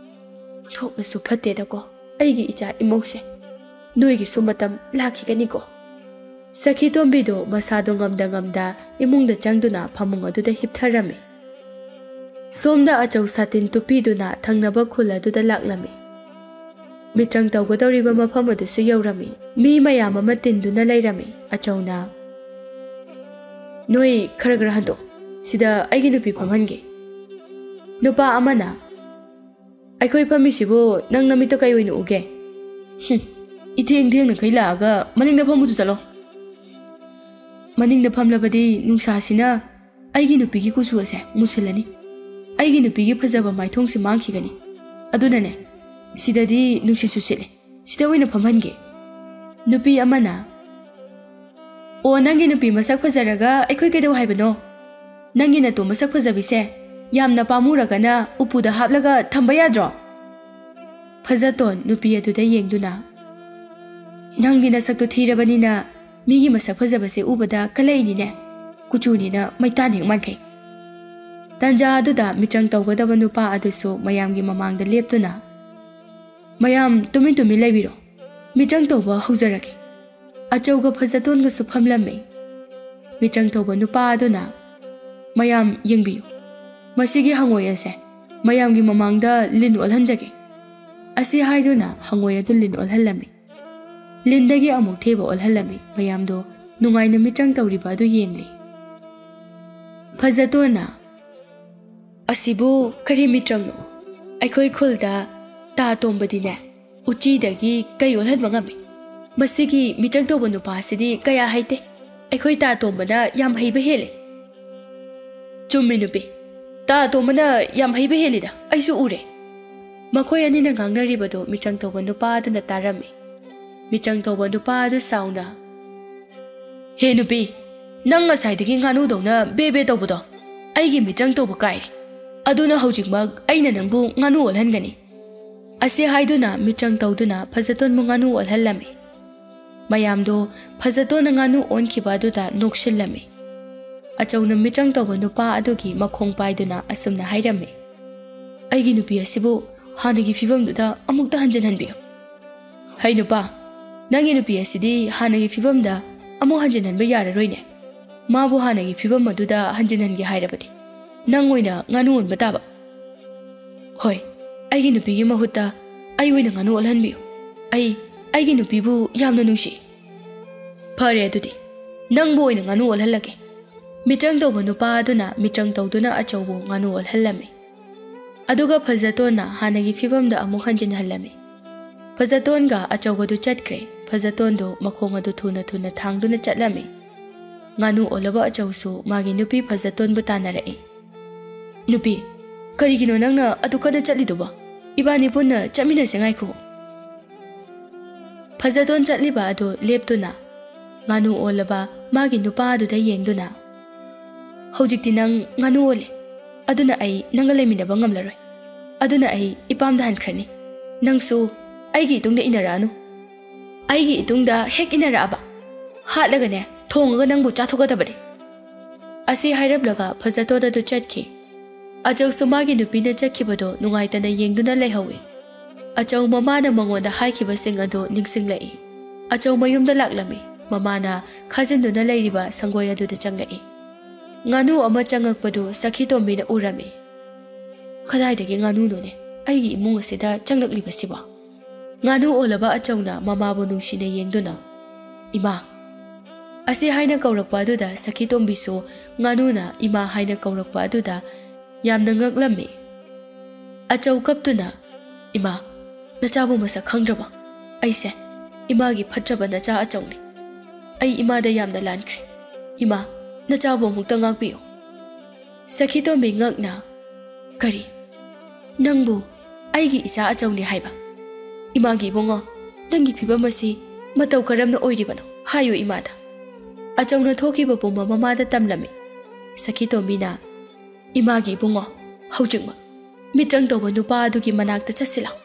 "ꯊꯣꯛꯅꯁꯨ ꯐꯠꯇꯦꯗꯀꯣ ꯑꯩꯒꯤ ꯏꯆꯥ ꯏꯃꯧꯁꯦ꯫ ꯅꯣꯏꯒꯤꯁꯨ ꯃꯇꯝ ꯂꯥꯛꯈꯤꯒꯅꯤꯀꯣ꯫" ꯁꯈꯤ ꯇꯣꯝꯕꯤꯗꯨ ꯃꯁꯥꯗꯨ ꯉꯝꯗ ꯉꯝꯗ ꯏꯃꯨꯡꯗ ꯆꯪꯗꯨꯅ ꯐꯃꯨꯡ ꯑꯗꯨꯗ ꯍꯤꯞꯊꯔꯝꯃꯤ꯫ ꯁꯣꯝꯗ ꯑꯆꯧ ꯁꯥꯇꯤꯟ ꯇꯨꯞꯄꯤꯗꯨꯅ ꯊꯪꯅꯕ ꯈꯨꯜ ꯑꯗꯨꯗ ꯂꯥꯛꯂꯝꯃꯤ꯫ ꯃꯤꯇ꯭ꯔꯪ ꯇꯧꯒꯗꯧꯔꯤꯕ ꯃꯐꯝ ꯑꯗꯨꯁꯨ ꯌꯧꯔꯝꯃꯤ꯫ ꯃꯤ ꯃꯌꯥꯝ ꯑꯃ ꯇꯤꯟꯗꯨꯅ ꯂꯩꯔꯝꯃꯤ꯫ ꯑꯆꯧꯅ, "ꯅꯣꯏ ꯈꯔ ꯈꯔ ꯍꯟꯗꯣꯛ, ꯁꯤꯗ ꯑꯩꯒꯤ ꯅꯨꯄꯤ ꯐꯝꯍꯟꯒꯦ꯫" ꯅꯨꯄꯥ ꯑꯃꯅ, "ꯑꯩꯈꯣꯏ ꯐꯝꯃꯤꯁꯤꯕꯨ ꯅꯪ ꯅꯃꯤꯠꯇ ꯀꯩ ꯑꯣꯏꯅ ꯎꯒꯦ? ꯍꯨꯝ, ꯏꯊꯦꯡ ꯊꯦꯡꯅꯈꯩ ꯂꯥꯛꯑꯒ ꯃꯅꯤꯡꯗ ꯐꯝꯃꯨꯆꯣ ꯆꯠꯂꯣ꯫ ꯃꯅꯤꯡꯗ ꯐꯝꯂꯕꯗꯤ ꯅꯨꯡꯁꯥꯁꯤꯅ ꯑꯩꯒꯤ ꯅꯨꯄꯤꯒꯤ ꯀꯨꯆꯨ ꯑꯁꯦ ꯃꯨꯁꯤꯜꯂꯅꯤ꯫ ꯑꯩꯒꯤ ꯅꯨꯄꯤꯒꯤ ꯐꯖꯕ ꯃꯥꯏꯊꯣꯡꯁꯦ ꯃꯥꯡꯈꯤꯒꯅꯤ꯫ ꯑꯗꯨꯅꯅꯦ, ꯁꯤꯗꯗꯤ ꯅꯨꯡꯁꯤꯠꯁꯨ ꯁꯤꯠꯂꯦ, ꯁꯤꯗ ꯑꯣꯏꯅ ꯐꯝꯍꯟꯒꯦ꯫" ꯅꯨꯄꯤ ꯑꯃꯅ, "ꯑꯣ, ꯅꯪꯒꯤ ꯅꯨꯄꯤ ꯃꯁꯛ ꯐꯖꯔꯒ ꯑꯩꯈꯣꯏ ꯀꯩꯗꯧ ꯍꯥꯏꯕꯅꯣ? ꯅꯪꯒꯤ ꯅꯇꯨ ꯃꯁꯛ ꯐꯖꯕꯤꯁꯦ ꯌꯥꯝꯅ ꯄꯥꯝꯃꯨꯔꯒꯅ ꯎꯄꯨꯗ ꯍꯥꯞꯂꯒ ꯊꯝꯕ ꯌꯥꯗ꯭ꯔꯣ?" ꯐꯖꯇꯣꯟ ꯅꯨꯄꯤ ꯑꯗꯨꯗ ꯌꯦꯡꯗꯨꯅ, "ꯅꯪꯗꯤ ꯅꯁꯛꯇꯣ ꯊꯤꯔꯕꯅꯤꯅ ꯃꯤꯒꯤ ꯃꯁꯛ ꯐꯖꯕꯁꯦ ꯎꯕꯗ ꯀꯜꯂꯛꯏꯅꯤꯅꯦ, ꯀꯨꯆꯨꯅꯤꯅ ꯃꯩꯇꯥꯟ ꯍꯦꯛ ꯃꯥꯟꯈꯩ"꯫ ꯇꯥꯟꯖꯥ ꯑꯗꯨꯗ ꯃꯤꯇ꯭ꯔꯪ ꯇꯧꯒꯗꯕ ꯅꯨꯄꯥ ꯑꯗꯨꯁꯨ ꯃꯌꯥꯝꯒꯤ ꯃꯃꯥꯡꯗ ꯂꯦꯞꯇꯨꯅ, "ꯃꯌꯥꯝ ꯇꯨꯃꯤꯟ ꯇꯨꯃꯤꯟ ꯂꯩꯕꯤꯔꯣ, ꯃꯤꯇ꯭ꯔꯪ ꯇꯧꯕ ꯍꯧꯖꯔꯒꯦ"꯫ ꯑꯆꯧꯒ ꯐꯖꯇꯣꯟꯒꯁꯨ ꯐꯝꯂꯝꯃꯤ꯫ ꯃꯤꯇ꯭ꯔꯪ ꯇꯧꯕ ꯅꯨꯄꯥ ꯑꯗꯨꯅ, "ꯃꯌꯥꯝ ꯌꯦꯡꯕꯤꯌꯨ, ꯃꯁꯤꯒꯤ ꯍꯪꯉꯣꯏ ꯑꯁꯦ ꯃꯌꯥꯝꯒꯤ ꯃꯃꯥꯡꯗ ꯂꯤꯟ ꯑꯣꯜꯍꯟꯖꯒꯦ"꯫ ꯑꯁꯤ ꯍꯥꯏꯗꯨꯅ ꯍꯪꯉꯣꯏ ꯑꯗꯨ ꯂꯤꯟ ꯑꯣꯜꯍꯜꯂꯝꯃꯤ꯫ ꯂꯤꯟꯗꯒꯤ ꯑꯃꯨꯛ ꯊꯦꯕ ꯑꯣꯜꯍꯜꯂꯝꯃꯤ꯫ ꯃꯌꯥꯝꯗꯣ ꯅꯨꯡꯉꯥꯏꯅ ꯃꯤꯇ꯭ꯔꯪ ꯇꯧꯔꯤꯕ ꯑꯗꯨ ꯌꯦꯡꯂꯤ꯫ ꯐꯖꯇꯣꯟꯅ, "ꯑꯁꯤꯕꯨ ꯀꯔꯤ ꯃꯤꯇ꯭ꯔꯪꯅꯣ? ꯑꯩꯈꯣꯏ ꯈꯨꯜꯗ ꯇꯥ ꯇꯣꯝꯕꯗꯤꯅꯦ, ꯎꯆꯤꯗꯒꯤ ꯀꯩ ꯑꯣꯜꯍꯟꯕ ꯉꯝꯃꯤ꯫ ꯃꯁꯤꯒꯤ ꯃꯤꯇ꯭ꯔꯪ ꯇꯧꯕ ꯅꯨꯄꯥꯁꯤꯗꯤ ꯀꯌꯥ ꯍꯩꯇꯦ꯫ ꯑꯩꯈꯣꯏ ꯇꯥ ꯇꯣꯝꯕꯅ ꯌꯥꯝ ꯍꯩꯕ ꯍꯦꯜꯂꯦ"꯫ "ꯆꯨꯝꯃꯤ ꯅꯨꯄꯤ, ꯇꯥ ꯇꯣꯝꯕꯅ ꯌꯥꯝ ꯍꯩꯕ ꯍꯦꯜꯂꯤꯗ, ꯑꯩꯁꯨ ꯎꯔꯦ"꯫ ꯃꯈꯣꯏ ꯑꯅꯤꯅ ꯉꯥꯡꯅꯔꯤꯕꯗꯨ ꯃꯤꯇ꯭ꯔꯪ ꯇꯧꯕ ꯅꯨꯄꯥ ꯑꯗꯨꯅ ꯇꯥꯔꯝꯃꯤ꯫ ꯃꯤꯇ꯭ꯔꯪ ꯇꯧꯕ ꯅꯨꯄꯥ ꯑꯗꯨ ꯁꯥꯎꯅ, "ꯍꯦ ꯅꯨꯄꯤ, ꯅꯪ ꯉꯁꯥꯏꯗꯒꯤ ꯉꯥꯅꯨꯗꯧꯅ ꯕꯦ ꯕꯦ ꯇꯧꯕꯗꯣ ꯑꯩꯒꯤ ꯃꯤꯇ꯭ꯔꯪ ꯇꯧꯕ ꯀꯥꯏꯔꯦ꯫ ꯑꯗꯨꯅ ꯍꯧꯖꯤꯛꯃꯛ ꯑꯩꯅ ꯅꯪꯕꯨ ꯉꯥꯅꯨ ꯑꯣꯜꯍꯟꯒꯅꯤ"꯫ ꯑꯁꯤ ꯍꯥꯏꯗꯨꯅ ꯃꯤꯇ꯭ꯔꯪ ꯇꯧꯗꯨꯅ ꯐꯖꯇꯣꯟꯕꯨ ꯉꯥꯅꯨ ꯑꯣꯜꯍꯜꯂꯝꯃꯤ꯫ ꯃꯌꯥꯝꯗꯣ ꯐꯖꯇꯣꯟꯅ ꯉꯥꯅꯨ ꯑꯣꯟꯈꯤꯕ ꯑꯗꯨꯗ ꯅꯣꯛꯁꯤꯜꯂꯝꯃꯤ꯫ ꯑꯆꯧꯅ ꯃꯤꯇ꯭ꯔꯪ ꯇꯧꯕ ꯅꯨꯄꯥ ꯑꯗꯨꯒꯤ ꯃꯈꯣꯡ ꯄꯥꯏꯗꯨꯅ ꯑꯁꯨꯝꯅ ꯍꯥꯏꯔꯝꯃꯤ, "ꯑꯩꯒꯤ ꯅꯨꯄꯤ ꯑꯁꯤꯕꯨ ꯍꯥꯟꯅꯒꯤ ꯐꯤꯕꯝꯗꯨꯗ ꯑꯃꯨꯛꯇ ꯍꯟꯖꯤꯟꯍꯟꯕꯤꯌꯨ꯫ ꯍꯩ ꯅꯨꯄꯥ, ꯅꯪꯒꯤ ꯅꯨꯄꯤ ꯑꯁꯤꯗꯤ ꯍꯥꯟꯅꯒꯤ ꯐꯤꯕꯝꯗ ꯑꯃꯨꯛ ꯍꯟꯖꯤꯟꯍꯟꯕ ꯌꯥꯔꯔꯣꯏꯅꯦ꯫ ꯃꯥꯕꯨ ꯍꯥꯟꯅꯒꯤ ꯐꯤꯕꯝ ꯑꯗꯨꯗ ꯍꯟꯖꯤꯟꯍꯟꯒꯦ ꯍꯥꯏꯔꯕꯗꯤ ꯅꯪ ꯑꯣꯏꯅ ꯉꯥꯅꯨ ꯑꯣꯟꯕ ꯇꯥꯕ"꯫ "ꯍꯣꯏ, ꯑꯩꯒꯤ ꯅꯨꯄꯤꯒꯤ ꯃꯍꯨꯠꯇ ꯑꯩ ꯑꯣꯏꯅ ꯉꯥꯅꯨ ꯑꯣꯜꯍꯟꯕꯤꯌꯨ꯫ ꯑꯩ ꯑꯩꯒꯤ ꯅꯨꯄꯤꯕꯨ ꯌꯥꯝꯅ ꯅꯨꯡꯁꯤ"꯫ "ꯐꯔꯦ ꯑꯗꯨꯗꯤ, ꯅꯪꯕꯨ ꯑꯣꯏꯅ ꯉꯥꯅꯨ ꯑꯣꯜꯍꯜꯂꯒꯦ"꯫ ꯃꯤꯇ꯭ꯔꯪ ꯇꯧꯕ ꯅꯨꯄꯥ ꯑꯗꯨꯅ ꯃꯤꯇ꯭ꯔꯪ ꯇꯧꯗꯨꯅ ꯑꯆꯧꯕꯨ ꯉꯥꯅꯨ ꯑꯣꯜꯍꯜꯂꯝꯃꯤ꯫ ꯑꯗꯨꯒ ꯐꯖꯇꯣꯟꯅ ꯍꯥꯟꯅꯒꯤ ꯐꯤꯕꯝꯗ ꯑꯃꯨꯛ ꯍꯟꯖꯤꯟꯍꯜꯂꯝꯃꯤ꯫ ꯐꯖꯇꯣꯟꯒ ꯑꯆꯧꯕꯗꯨ ꯆꯠꯈ꯭ꯔꯦ꯫ ꯐꯖꯇꯣꯟꯗꯨ ꯃꯈꯣꯡ ꯑꯗꯨ ꯊꯨꯅ ꯊꯨꯅ ꯊꯥꯡꯗꯨꯅ ꯆꯠꯂꯝꯃꯤ꯫ ꯉꯥꯅꯨ ꯑꯣꯜꯂꯕ ꯑꯆꯧꯁꯨ ꯃꯥꯒꯤ ꯅꯨꯄꯤ ꯐꯖꯇꯣꯟꯕꯨ ꯇꯥꯟꯅꯔꯛꯏ꯫ "ꯅꯨꯄꯤ, ꯀꯔꯤꯒꯤꯅꯣ ꯅꯪꯅ ꯑꯗꯨ ꯀꯟꯅ ꯆꯠꯂꯤꯗꯨꯕꯣ? ꯏꯕꯥꯅꯤ ꯄꯨꯟꯅ ꯆꯠꯃꯤꯟꯅꯁꯦ, ꯉꯥꯏꯈꯣ"꯫ ꯐꯖꯇꯣꯟ ꯆꯠꯂꯤꯕ ꯑꯗꯨ ꯂꯦꯞꯇꯨꯅ ꯉꯥꯅꯨ ꯑꯣꯜꯂꯕ ꯃꯥꯒꯤ ꯅꯨꯄꯥ ꯑꯗꯨꯗ ꯌꯦꯡꯗꯨꯅ, "ꯍꯧꯖꯤꯛꯇꯤ ꯅꯪ ꯉꯥꯅꯨ ꯑꯣꯜꯂꯦ, ꯑꯗꯨꯅ ꯑꯩ ꯅꯪꯒ ꯂꯩꯃꯤꯟꯅꯕ ꯉꯝꯂꯔꯣꯏ꯫ ꯑꯗꯨꯅ ꯑꯩ ꯏꯄꯥꯝꯗ ꯍꯟꯈ꯭ꯔꯅꯤ꯫ ꯅꯪꯁꯨ ꯑꯩꯒꯤ ꯏꯇꯨꯡꯗ ꯏꯟꯅꯔꯛꯑꯅꯨ"꯫ ꯑꯩꯒꯤ ꯏꯇꯨꯡꯗ ꯍꯦꯛ ꯏꯟꯅꯔꯛꯑꯕ, ꯍꯥꯠꯂꯒꯅꯦ, ꯊꯣꯡꯉꯒ ꯅꯪꯕꯨ ꯆꯥꯊꯣꯛꯀꯗꯕꯅꯤ꯫ ꯑꯁꯤ ꯍꯥꯏꯔꯞꯂꯒ ꯐꯖꯇꯣꯟ ꯑꯗꯨ ꯆꯠꯈꯤ꯫ ꯑꯆꯧꯁꯨ ꯃꯥꯒꯤ ꯅꯨꯄꯤꯅ ꯆꯠꯈꯤꯕꯗꯣ ꯅꯨꯡꯉꯥꯏꯇꯅ ꯌꯦꯡꯗꯨꯅ ꯂꯩꯍꯧꯏ꯫ ꯑꯆꯧ ꯃꯃꯥꯅ ꯃꯉꯣꯟꯗ ꯍꯥꯏꯈꯤꯕꯁꯤꯡ ꯑꯗꯨ ꯅꯤꯡꯁꯤꯡꯂꯛꯏ꯫ ꯑꯆꯧ ꯃꯌꯨꯝꯗ ꯂꯥꯛꯂꯝꯃꯤ꯫ ꯃꯃꯥꯅ ꯈꯥꯖꯤꯟꯗꯨꯅ ꯂꯩꯔꯤꯕ ꯁꯪꯒꯣꯏ ꯑꯗꯨꯗ ꯆꯪꯂꯛꯏ꯫ ꯉꯥꯅꯨ ꯑꯃ ꯆꯪꯉꯛꯄꯗꯨ ꯁꯈꯤꯇꯣꯝꯕꯤꯅ ꯎꯔꯝꯃꯤ꯫ "ꯀꯗꯥꯏꯗꯒꯤ ꯉꯥꯅꯨꯅꯣꯅꯦ ꯑꯩꯒꯤ ꯏꯃꯨꯡ ꯑꯁꯤꯗ ꯆꯪꯂꯛꯂꯤꯕꯁꯤꯕꯣ?" ꯉꯥꯅꯨ ꯑꯣꯜꯂꯕ ꯑꯆꯧꯅ ꯃꯃꯥꯕꯨ ꯅꯨꯡꯁꯤꯅ ꯌꯦꯡꯗꯨꯅ, "ꯏꯃꯥ" ꯑꯁꯤ ꯍꯥꯏꯅ ꯀꯧꯔꯛꯄ ꯑꯗꯨꯗ ꯁꯈꯤꯇꯣꯝꯕꯤꯁꯨ ꯉꯥꯅꯨꯅ "ꯏꯃꯥ" ꯍꯥꯏꯅ ꯀꯧꯔꯛꯄ ꯑꯗꯨꯗ ꯌꯥꯝꯅ ꯉꯛꯂꯝꯃꯤ꯫ ꯑꯆꯧ ꯀꯞꯇꯨꯅ, "ꯏꯃꯥ, ꯅꯆꯥꯕꯨ ꯃꯁꯛ ꯈꯪꯗ꯭ꯔꯕꯣ? ꯑꯩꯁꯦ ꯏꯃꯥꯒꯤ ꯐꯠꯇ꯭ꯔꯕ ꯅꯆꯥ ꯑꯆꯧꯅꯤ꯫ ꯑꯩ ꯏꯃꯥꯗ ꯌꯥꯝꯅ ꯂꯥꯟꯈ꯭ꯔꯦ꯫ ꯏꯃꯥ, ꯅꯆꯥꯕꯨ ꯑꯃꯨꯛꯇ ꯉꯥꯛꯄꯤꯌꯨ꯫" ꯁꯈꯤꯇꯣꯝꯕꯤ ꯉꯛꯅ, "ꯀꯔꯤ? ꯅꯪꯕꯨ ꯑꯩꯒꯤ ꯏꯆꯥ ꯑꯆꯧꯅꯤ ꯍꯥꯏꯕ? ꯏꯃꯥꯒꯤ ꯏꯕꯨꯡꯉꯣ, ꯅꯪꯒꯤ ꯐꯤꯕꯝ ꯑꯁꯤ ꯃꯇꯧ ꯀꯔꯝꯅ ꯑꯣꯏꯔꯤꯕꯅꯣ? ꯍꯥꯏꯌꯨ ꯏꯃꯥꯗ꯫" ꯑꯆꯧꯅ ꯊꯣꯛꯈꯤꯕ ꯄꯨꯝꯕ ꯃꯃꯥꯗ ꯇꯝꯂꯝꯃꯤ꯫ ꯁꯈꯤꯇꯣꯝꯕꯤꯅ, "ꯏꯃꯥꯒꯤ ꯏꯕꯨꯡꯉꯣ, ꯍꯧꯖꯤꯛꯃꯛ ꯃꯤꯇ꯭ꯔꯪ ꯇꯧꯕ ꯅꯨꯄꯥ ꯑꯗꯨꯒꯤ ꯃꯅꯥꯛꯇ ꯆꯠꯁꯤꯜꯂꯛꯎ꯫"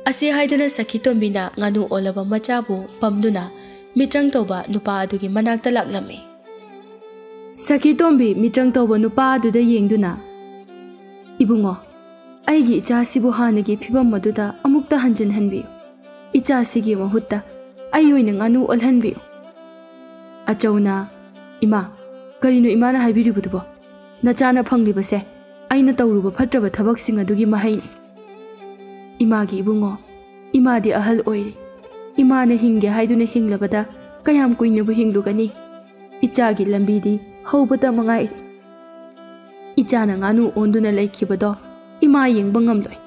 ꯑꯁꯤ ꯍꯥꯏꯗꯨꯅ ꯁꯈꯤꯇꯣꯝꯕꯤꯅ ꯉꯥꯅꯨ ꯑꯣꯜꯂꯕ ꯃꯆꯥꯕꯨ ꯄꯝꯗꯨꯅ ꯃꯤꯇ꯭ꯔꯪ ꯇꯧꯕ ꯅꯨꯄꯥ ꯑꯗꯨꯒꯤ ꯃꯅꯥꯛꯇ ꯂꯥꯛꯂꯝꯃꯤ꯫ ꯁꯈꯤꯇꯣꯝꯕꯤ ꯃꯤꯇ꯭ꯔꯪ ꯇꯧꯕ ꯅꯨꯄꯥ ꯑꯗꯨꯗ ꯌꯦꯡꯗꯨꯅ, "ꯏꯕꯨꯡꯉꯣ, ꯑꯩꯒꯤ ꯏꯆꯥꯁꯤꯕꯨ ꯍꯥꯟꯅꯒꯤ ꯐꯤꯕꯝ ꯑꯗꯨꯗ ꯑꯃꯨꯛꯇ ꯍꯟꯖꯤꯟꯍꯟꯕꯤꯌꯨ꯫ ꯏꯆꯥꯁꯤꯒꯤ ꯃꯍꯨꯠꯇ ꯑꯩ ꯑꯣꯏꯅ ꯉꯥꯅꯨ ꯑꯣꯜꯍꯟꯕꯤꯌꯨ꯫" ꯑꯆꯧꯅ, "ꯏꯃꯥ, ꯀꯔꯤꯅꯣ ꯏꯃꯥꯅ ꯍꯥꯏꯕꯤꯔꯤꯕꯗꯨꯕꯣ? ꯅꯆꯥꯅ ꯐꯪꯂꯤꯕꯁꯦ ꯑꯩꯅ ꯇꯧꯔꯨꯕ ꯐꯠꯇ꯭ꯔꯕ ꯊꯕꯛꯁꯤꯡ ꯑꯗꯨꯒꯤ ꯃꯍꯩꯅꯤ꯫ ꯏꯃꯥꯒꯤ ꯏꯕꯨꯡꯉꯣ, ꯏꯃꯥꯗꯤ ꯑꯍꯜ ꯑꯣꯏꯔꯦ꯫ ꯏꯃꯥꯅ ꯍꯤꯡꯒꯦ ꯍꯥꯏꯗꯨꯅ ꯍꯤꯡꯂꯕꯗ ꯀꯌꯥꯝ ꯀꯨꯏꯅꯕꯨ ꯍꯤꯡꯂꯨꯒꯅꯤ? ꯏꯆꯥꯒꯤ ꯂꯝꯕꯤꯗꯤ ꯍꯧꯕꯇ ꯃꯉꯥꯏꯔꯤ꯫ ꯏꯆꯥꯅ ꯉꯥꯅꯨ ꯑꯣꯟꯗꯨꯅ ꯂꯩꯈꯤꯕꯗꯣ ꯏꯃꯥ ꯌꯦꯡꯕ ꯉꯝꯂꯣꯏ꯫"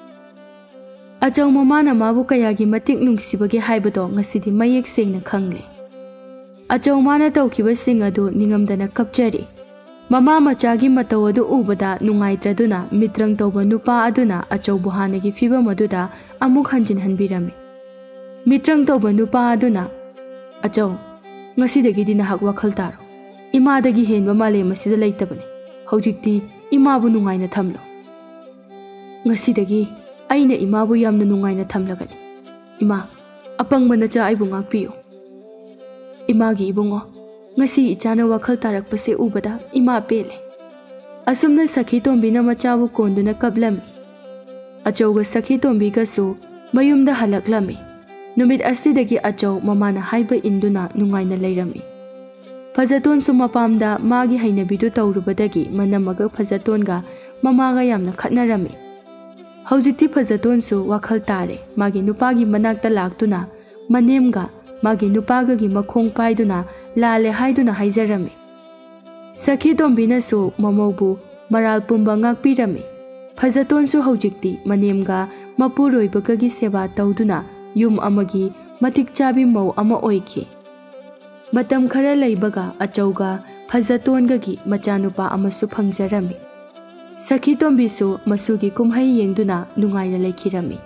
ꯑꯆꯧ ꯃꯃꯥꯅ ꯃꯥꯕꯨ ꯀꯌꯥꯒꯤ ꯃꯇꯤꯛ ꯅꯨꯡꯁꯤꯕꯒꯦ ꯍꯥꯏꯕꯗꯣ ꯉꯁꯤꯗꯤ ꯃꯌꯦꯛ ꯁꯦꯡꯅ ꯈꯪꯂꯦ꯫ ꯑꯆꯧ ꯃꯥꯅ ꯇꯧꯈꯤꯕꯁꯤꯡ ꯑꯗꯨ ꯅꯤꯡꯉꯝꯗꯅ ꯀꯞꯆꯔꯤ꯫ ꯃꯃꯥ ꯃꯆꯥꯒꯤ ꯃꯇꯧ ꯑꯗꯨ ꯎꯕꯗ ꯅꯨꯡꯉꯥꯏꯇ꯭ꯔꯗꯨꯅ ꯃꯤꯇ꯭ꯔꯪ ꯇꯧꯕ ꯅꯨꯄꯥ ꯑꯗꯨꯅ ꯑꯆꯧꯕꯨ ꯍꯥꯟꯅꯒꯤ ꯐꯤꯕꯝ ꯑꯗꯨꯗ ꯑꯃꯨꯛ ꯍꯟꯖꯤꯟꯍꯟꯕꯤꯔꯝꯃꯤ꯫ ꯃꯤꯇ꯭ꯔꯪ ꯇꯧꯕ ꯅꯨꯄꯥ ꯑꯗꯨꯅ, "ꯑꯆꯧ, ꯉꯁꯤꯗꯒꯤꯗꯤ ꯅꯍꯥꯛ ꯋꯥꯈꯜ ꯇꯥꯔꯣ꯫ ꯏꯃꯥꯗꯒꯤ ꯍꯦꯟꯕ ꯃꯥꯂꯦꯝ ꯑꯁꯤꯗ ꯂꯩꯇꯕꯅꯤ꯫ ꯍꯧꯖꯤꯛꯇꯤ ꯏꯃꯥꯕꯨ ꯅꯨꯡꯉꯥꯏꯅ ꯊꯝꯂꯣ꯫ ꯉꯁꯤꯗꯒꯤ ꯑꯩꯅ ꯏꯃꯥꯕꯨ ꯌꯥꯝꯅ ꯅꯨꯡꯉꯥꯏꯅ ꯊꯝꯂꯒꯅꯤ꯫ ꯏꯃꯥ, "ꯑꯄꯪꯕ ꯅꯆꯥ ꯑꯩꯕꯨ ꯉꯥꯛꯄꯤꯌꯨ꯫ ꯏꯃꯥꯒꯤ ꯏꯕꯨꯡꯉꯣ, ꯉꯁꯤ ꯏꯆꯥꯅ ꯋꯥꯈꯜ ꯇꯥꯔꯛꯄꯁꯦ ꯎꯕꯗ ꯏꯃꯥ ꯄꯦꯜꯂꯦ"꯫ ꯑꯁꯨꯝꯅ ꯁꯈꯤ ꯇꯣꯝꯕꯤꯅ ꯃꯆꯥꯕꯨ ꯀꯣꯟꯗꯨꯅ ꯀꯞꯂꯝꯃꯤ꯫ ꯑꯆꯧꯒ ꯁꯈꯤ ꯇꯣꯝꯕꯤꯒꯁꯨ ꯃꯌꯨꯝꯗ ꯍꯜꯂꯛꯂꯝꯃꯤ꯫ ꯅꯨꯃꯤꯠ ꯑꯁꯤꯗꯒꯤ ꯑꯆꯧ ꯃꯃꯥꯅ ꯍꯥꯏꯕ ꯏꯟꯗꯨꯅ ꯅꯨꯡꯉꯥꯏꯅ ꯂꯩꯔꯝꯃꯤ꯫ ꯐꯖꯇꯣꯟꯁꯨ ꯃꯄꯥꯝꯗ ꯃꯥꯒꯤ ꯍꯩꯅꯕꯤꯗꯨ ꯇꯧꯔꯨꯕꯗꯒꯤ ꯃꯅꯝꯃꯒ ꯐꯖꯇꯣꯟꯒ ꯃꯃꯥꯒ ꯌꯥꯝꯅ ꯈꯠꯅꯔꯝꯃꯤ꯫ ꯍꯧꯖꯤꯛꯇꯤ ꯐꯖꯇꯣꯟꯁꯨ ꯋꯥꯈꯜ ꯇꯥꯔꯦ꯫ ꯃꯥꯒꯤ ꯅꯨꯄꯥꯒꯤ ꯃꯅꯥꯛꯇ ꯂꯥꯛꯇꯨꯅ ꯃꯅꯦꯝꯒ ꯃꯥꯒꯤ ꯅꯨꯄꯥꯒꯒꯤ ꯃꯈꯣꯡ ꯄꯥꯏꯗꯨꯅ ꯂꯥꯜꯂꯦ ꯍꯥꯏꯗꯨꯅ ꯍꯥꯏꯖꯔꯝꯃꯤ꯫ ꯁꯈꯤ ꯇꯣꯝꯕꯤꯅꯁꯨ ꯃꯃꯧꯕꯨ ꯃꯔꯥꯜ ꯄꯨꯝꯕ ꯉꯥꯛꯄꯤꯔꯝꯃꯤ꯫ ꯐꯖꯇꯣꯟꯁꯨ ꯍꯧꯖꯤꯛꯇꯤ ꯃꯅꯦꯝꯒ ꯃꯄꯨꯔꯣꯏꯕꯒꯒꯤ ꯁꯦꯕꯥ ꯇꯧꯗꯨꯅ ꯌꯨꯝ ꯑꯃꯒꯤ ꯃꯇꯤꯛ ꯆꯥꯕꯤ ꯃꯧ ꯑꯃ ꯑꯣꯏꯈꯤ꯫ ꯃꯇꯝ ꯈꯔ ꯂꯩꯕꯒ ꯑꯆꯧꯒ ꯐꯖꯇꯣꯟꯒꯒꯤ ꯃꯆꯥꯅꯨꯄꯥ ꯑꯃꯁꯨ ꯐꯪꯖꯔꯝꯃꯤ꯫ ꯁꯈꯤ ꯇꯣꯝꯕꯤꯁꯨ ꯃꯁꯨꯒꯤ ꯀꯨꯝꯍꯩ ꯌꯦꯡꯗꯨꯅ ꯅꯨꯡꯉꯥꯏꯅ ꯂꯩꯈꯤꯔꯝꯃꯤ꯫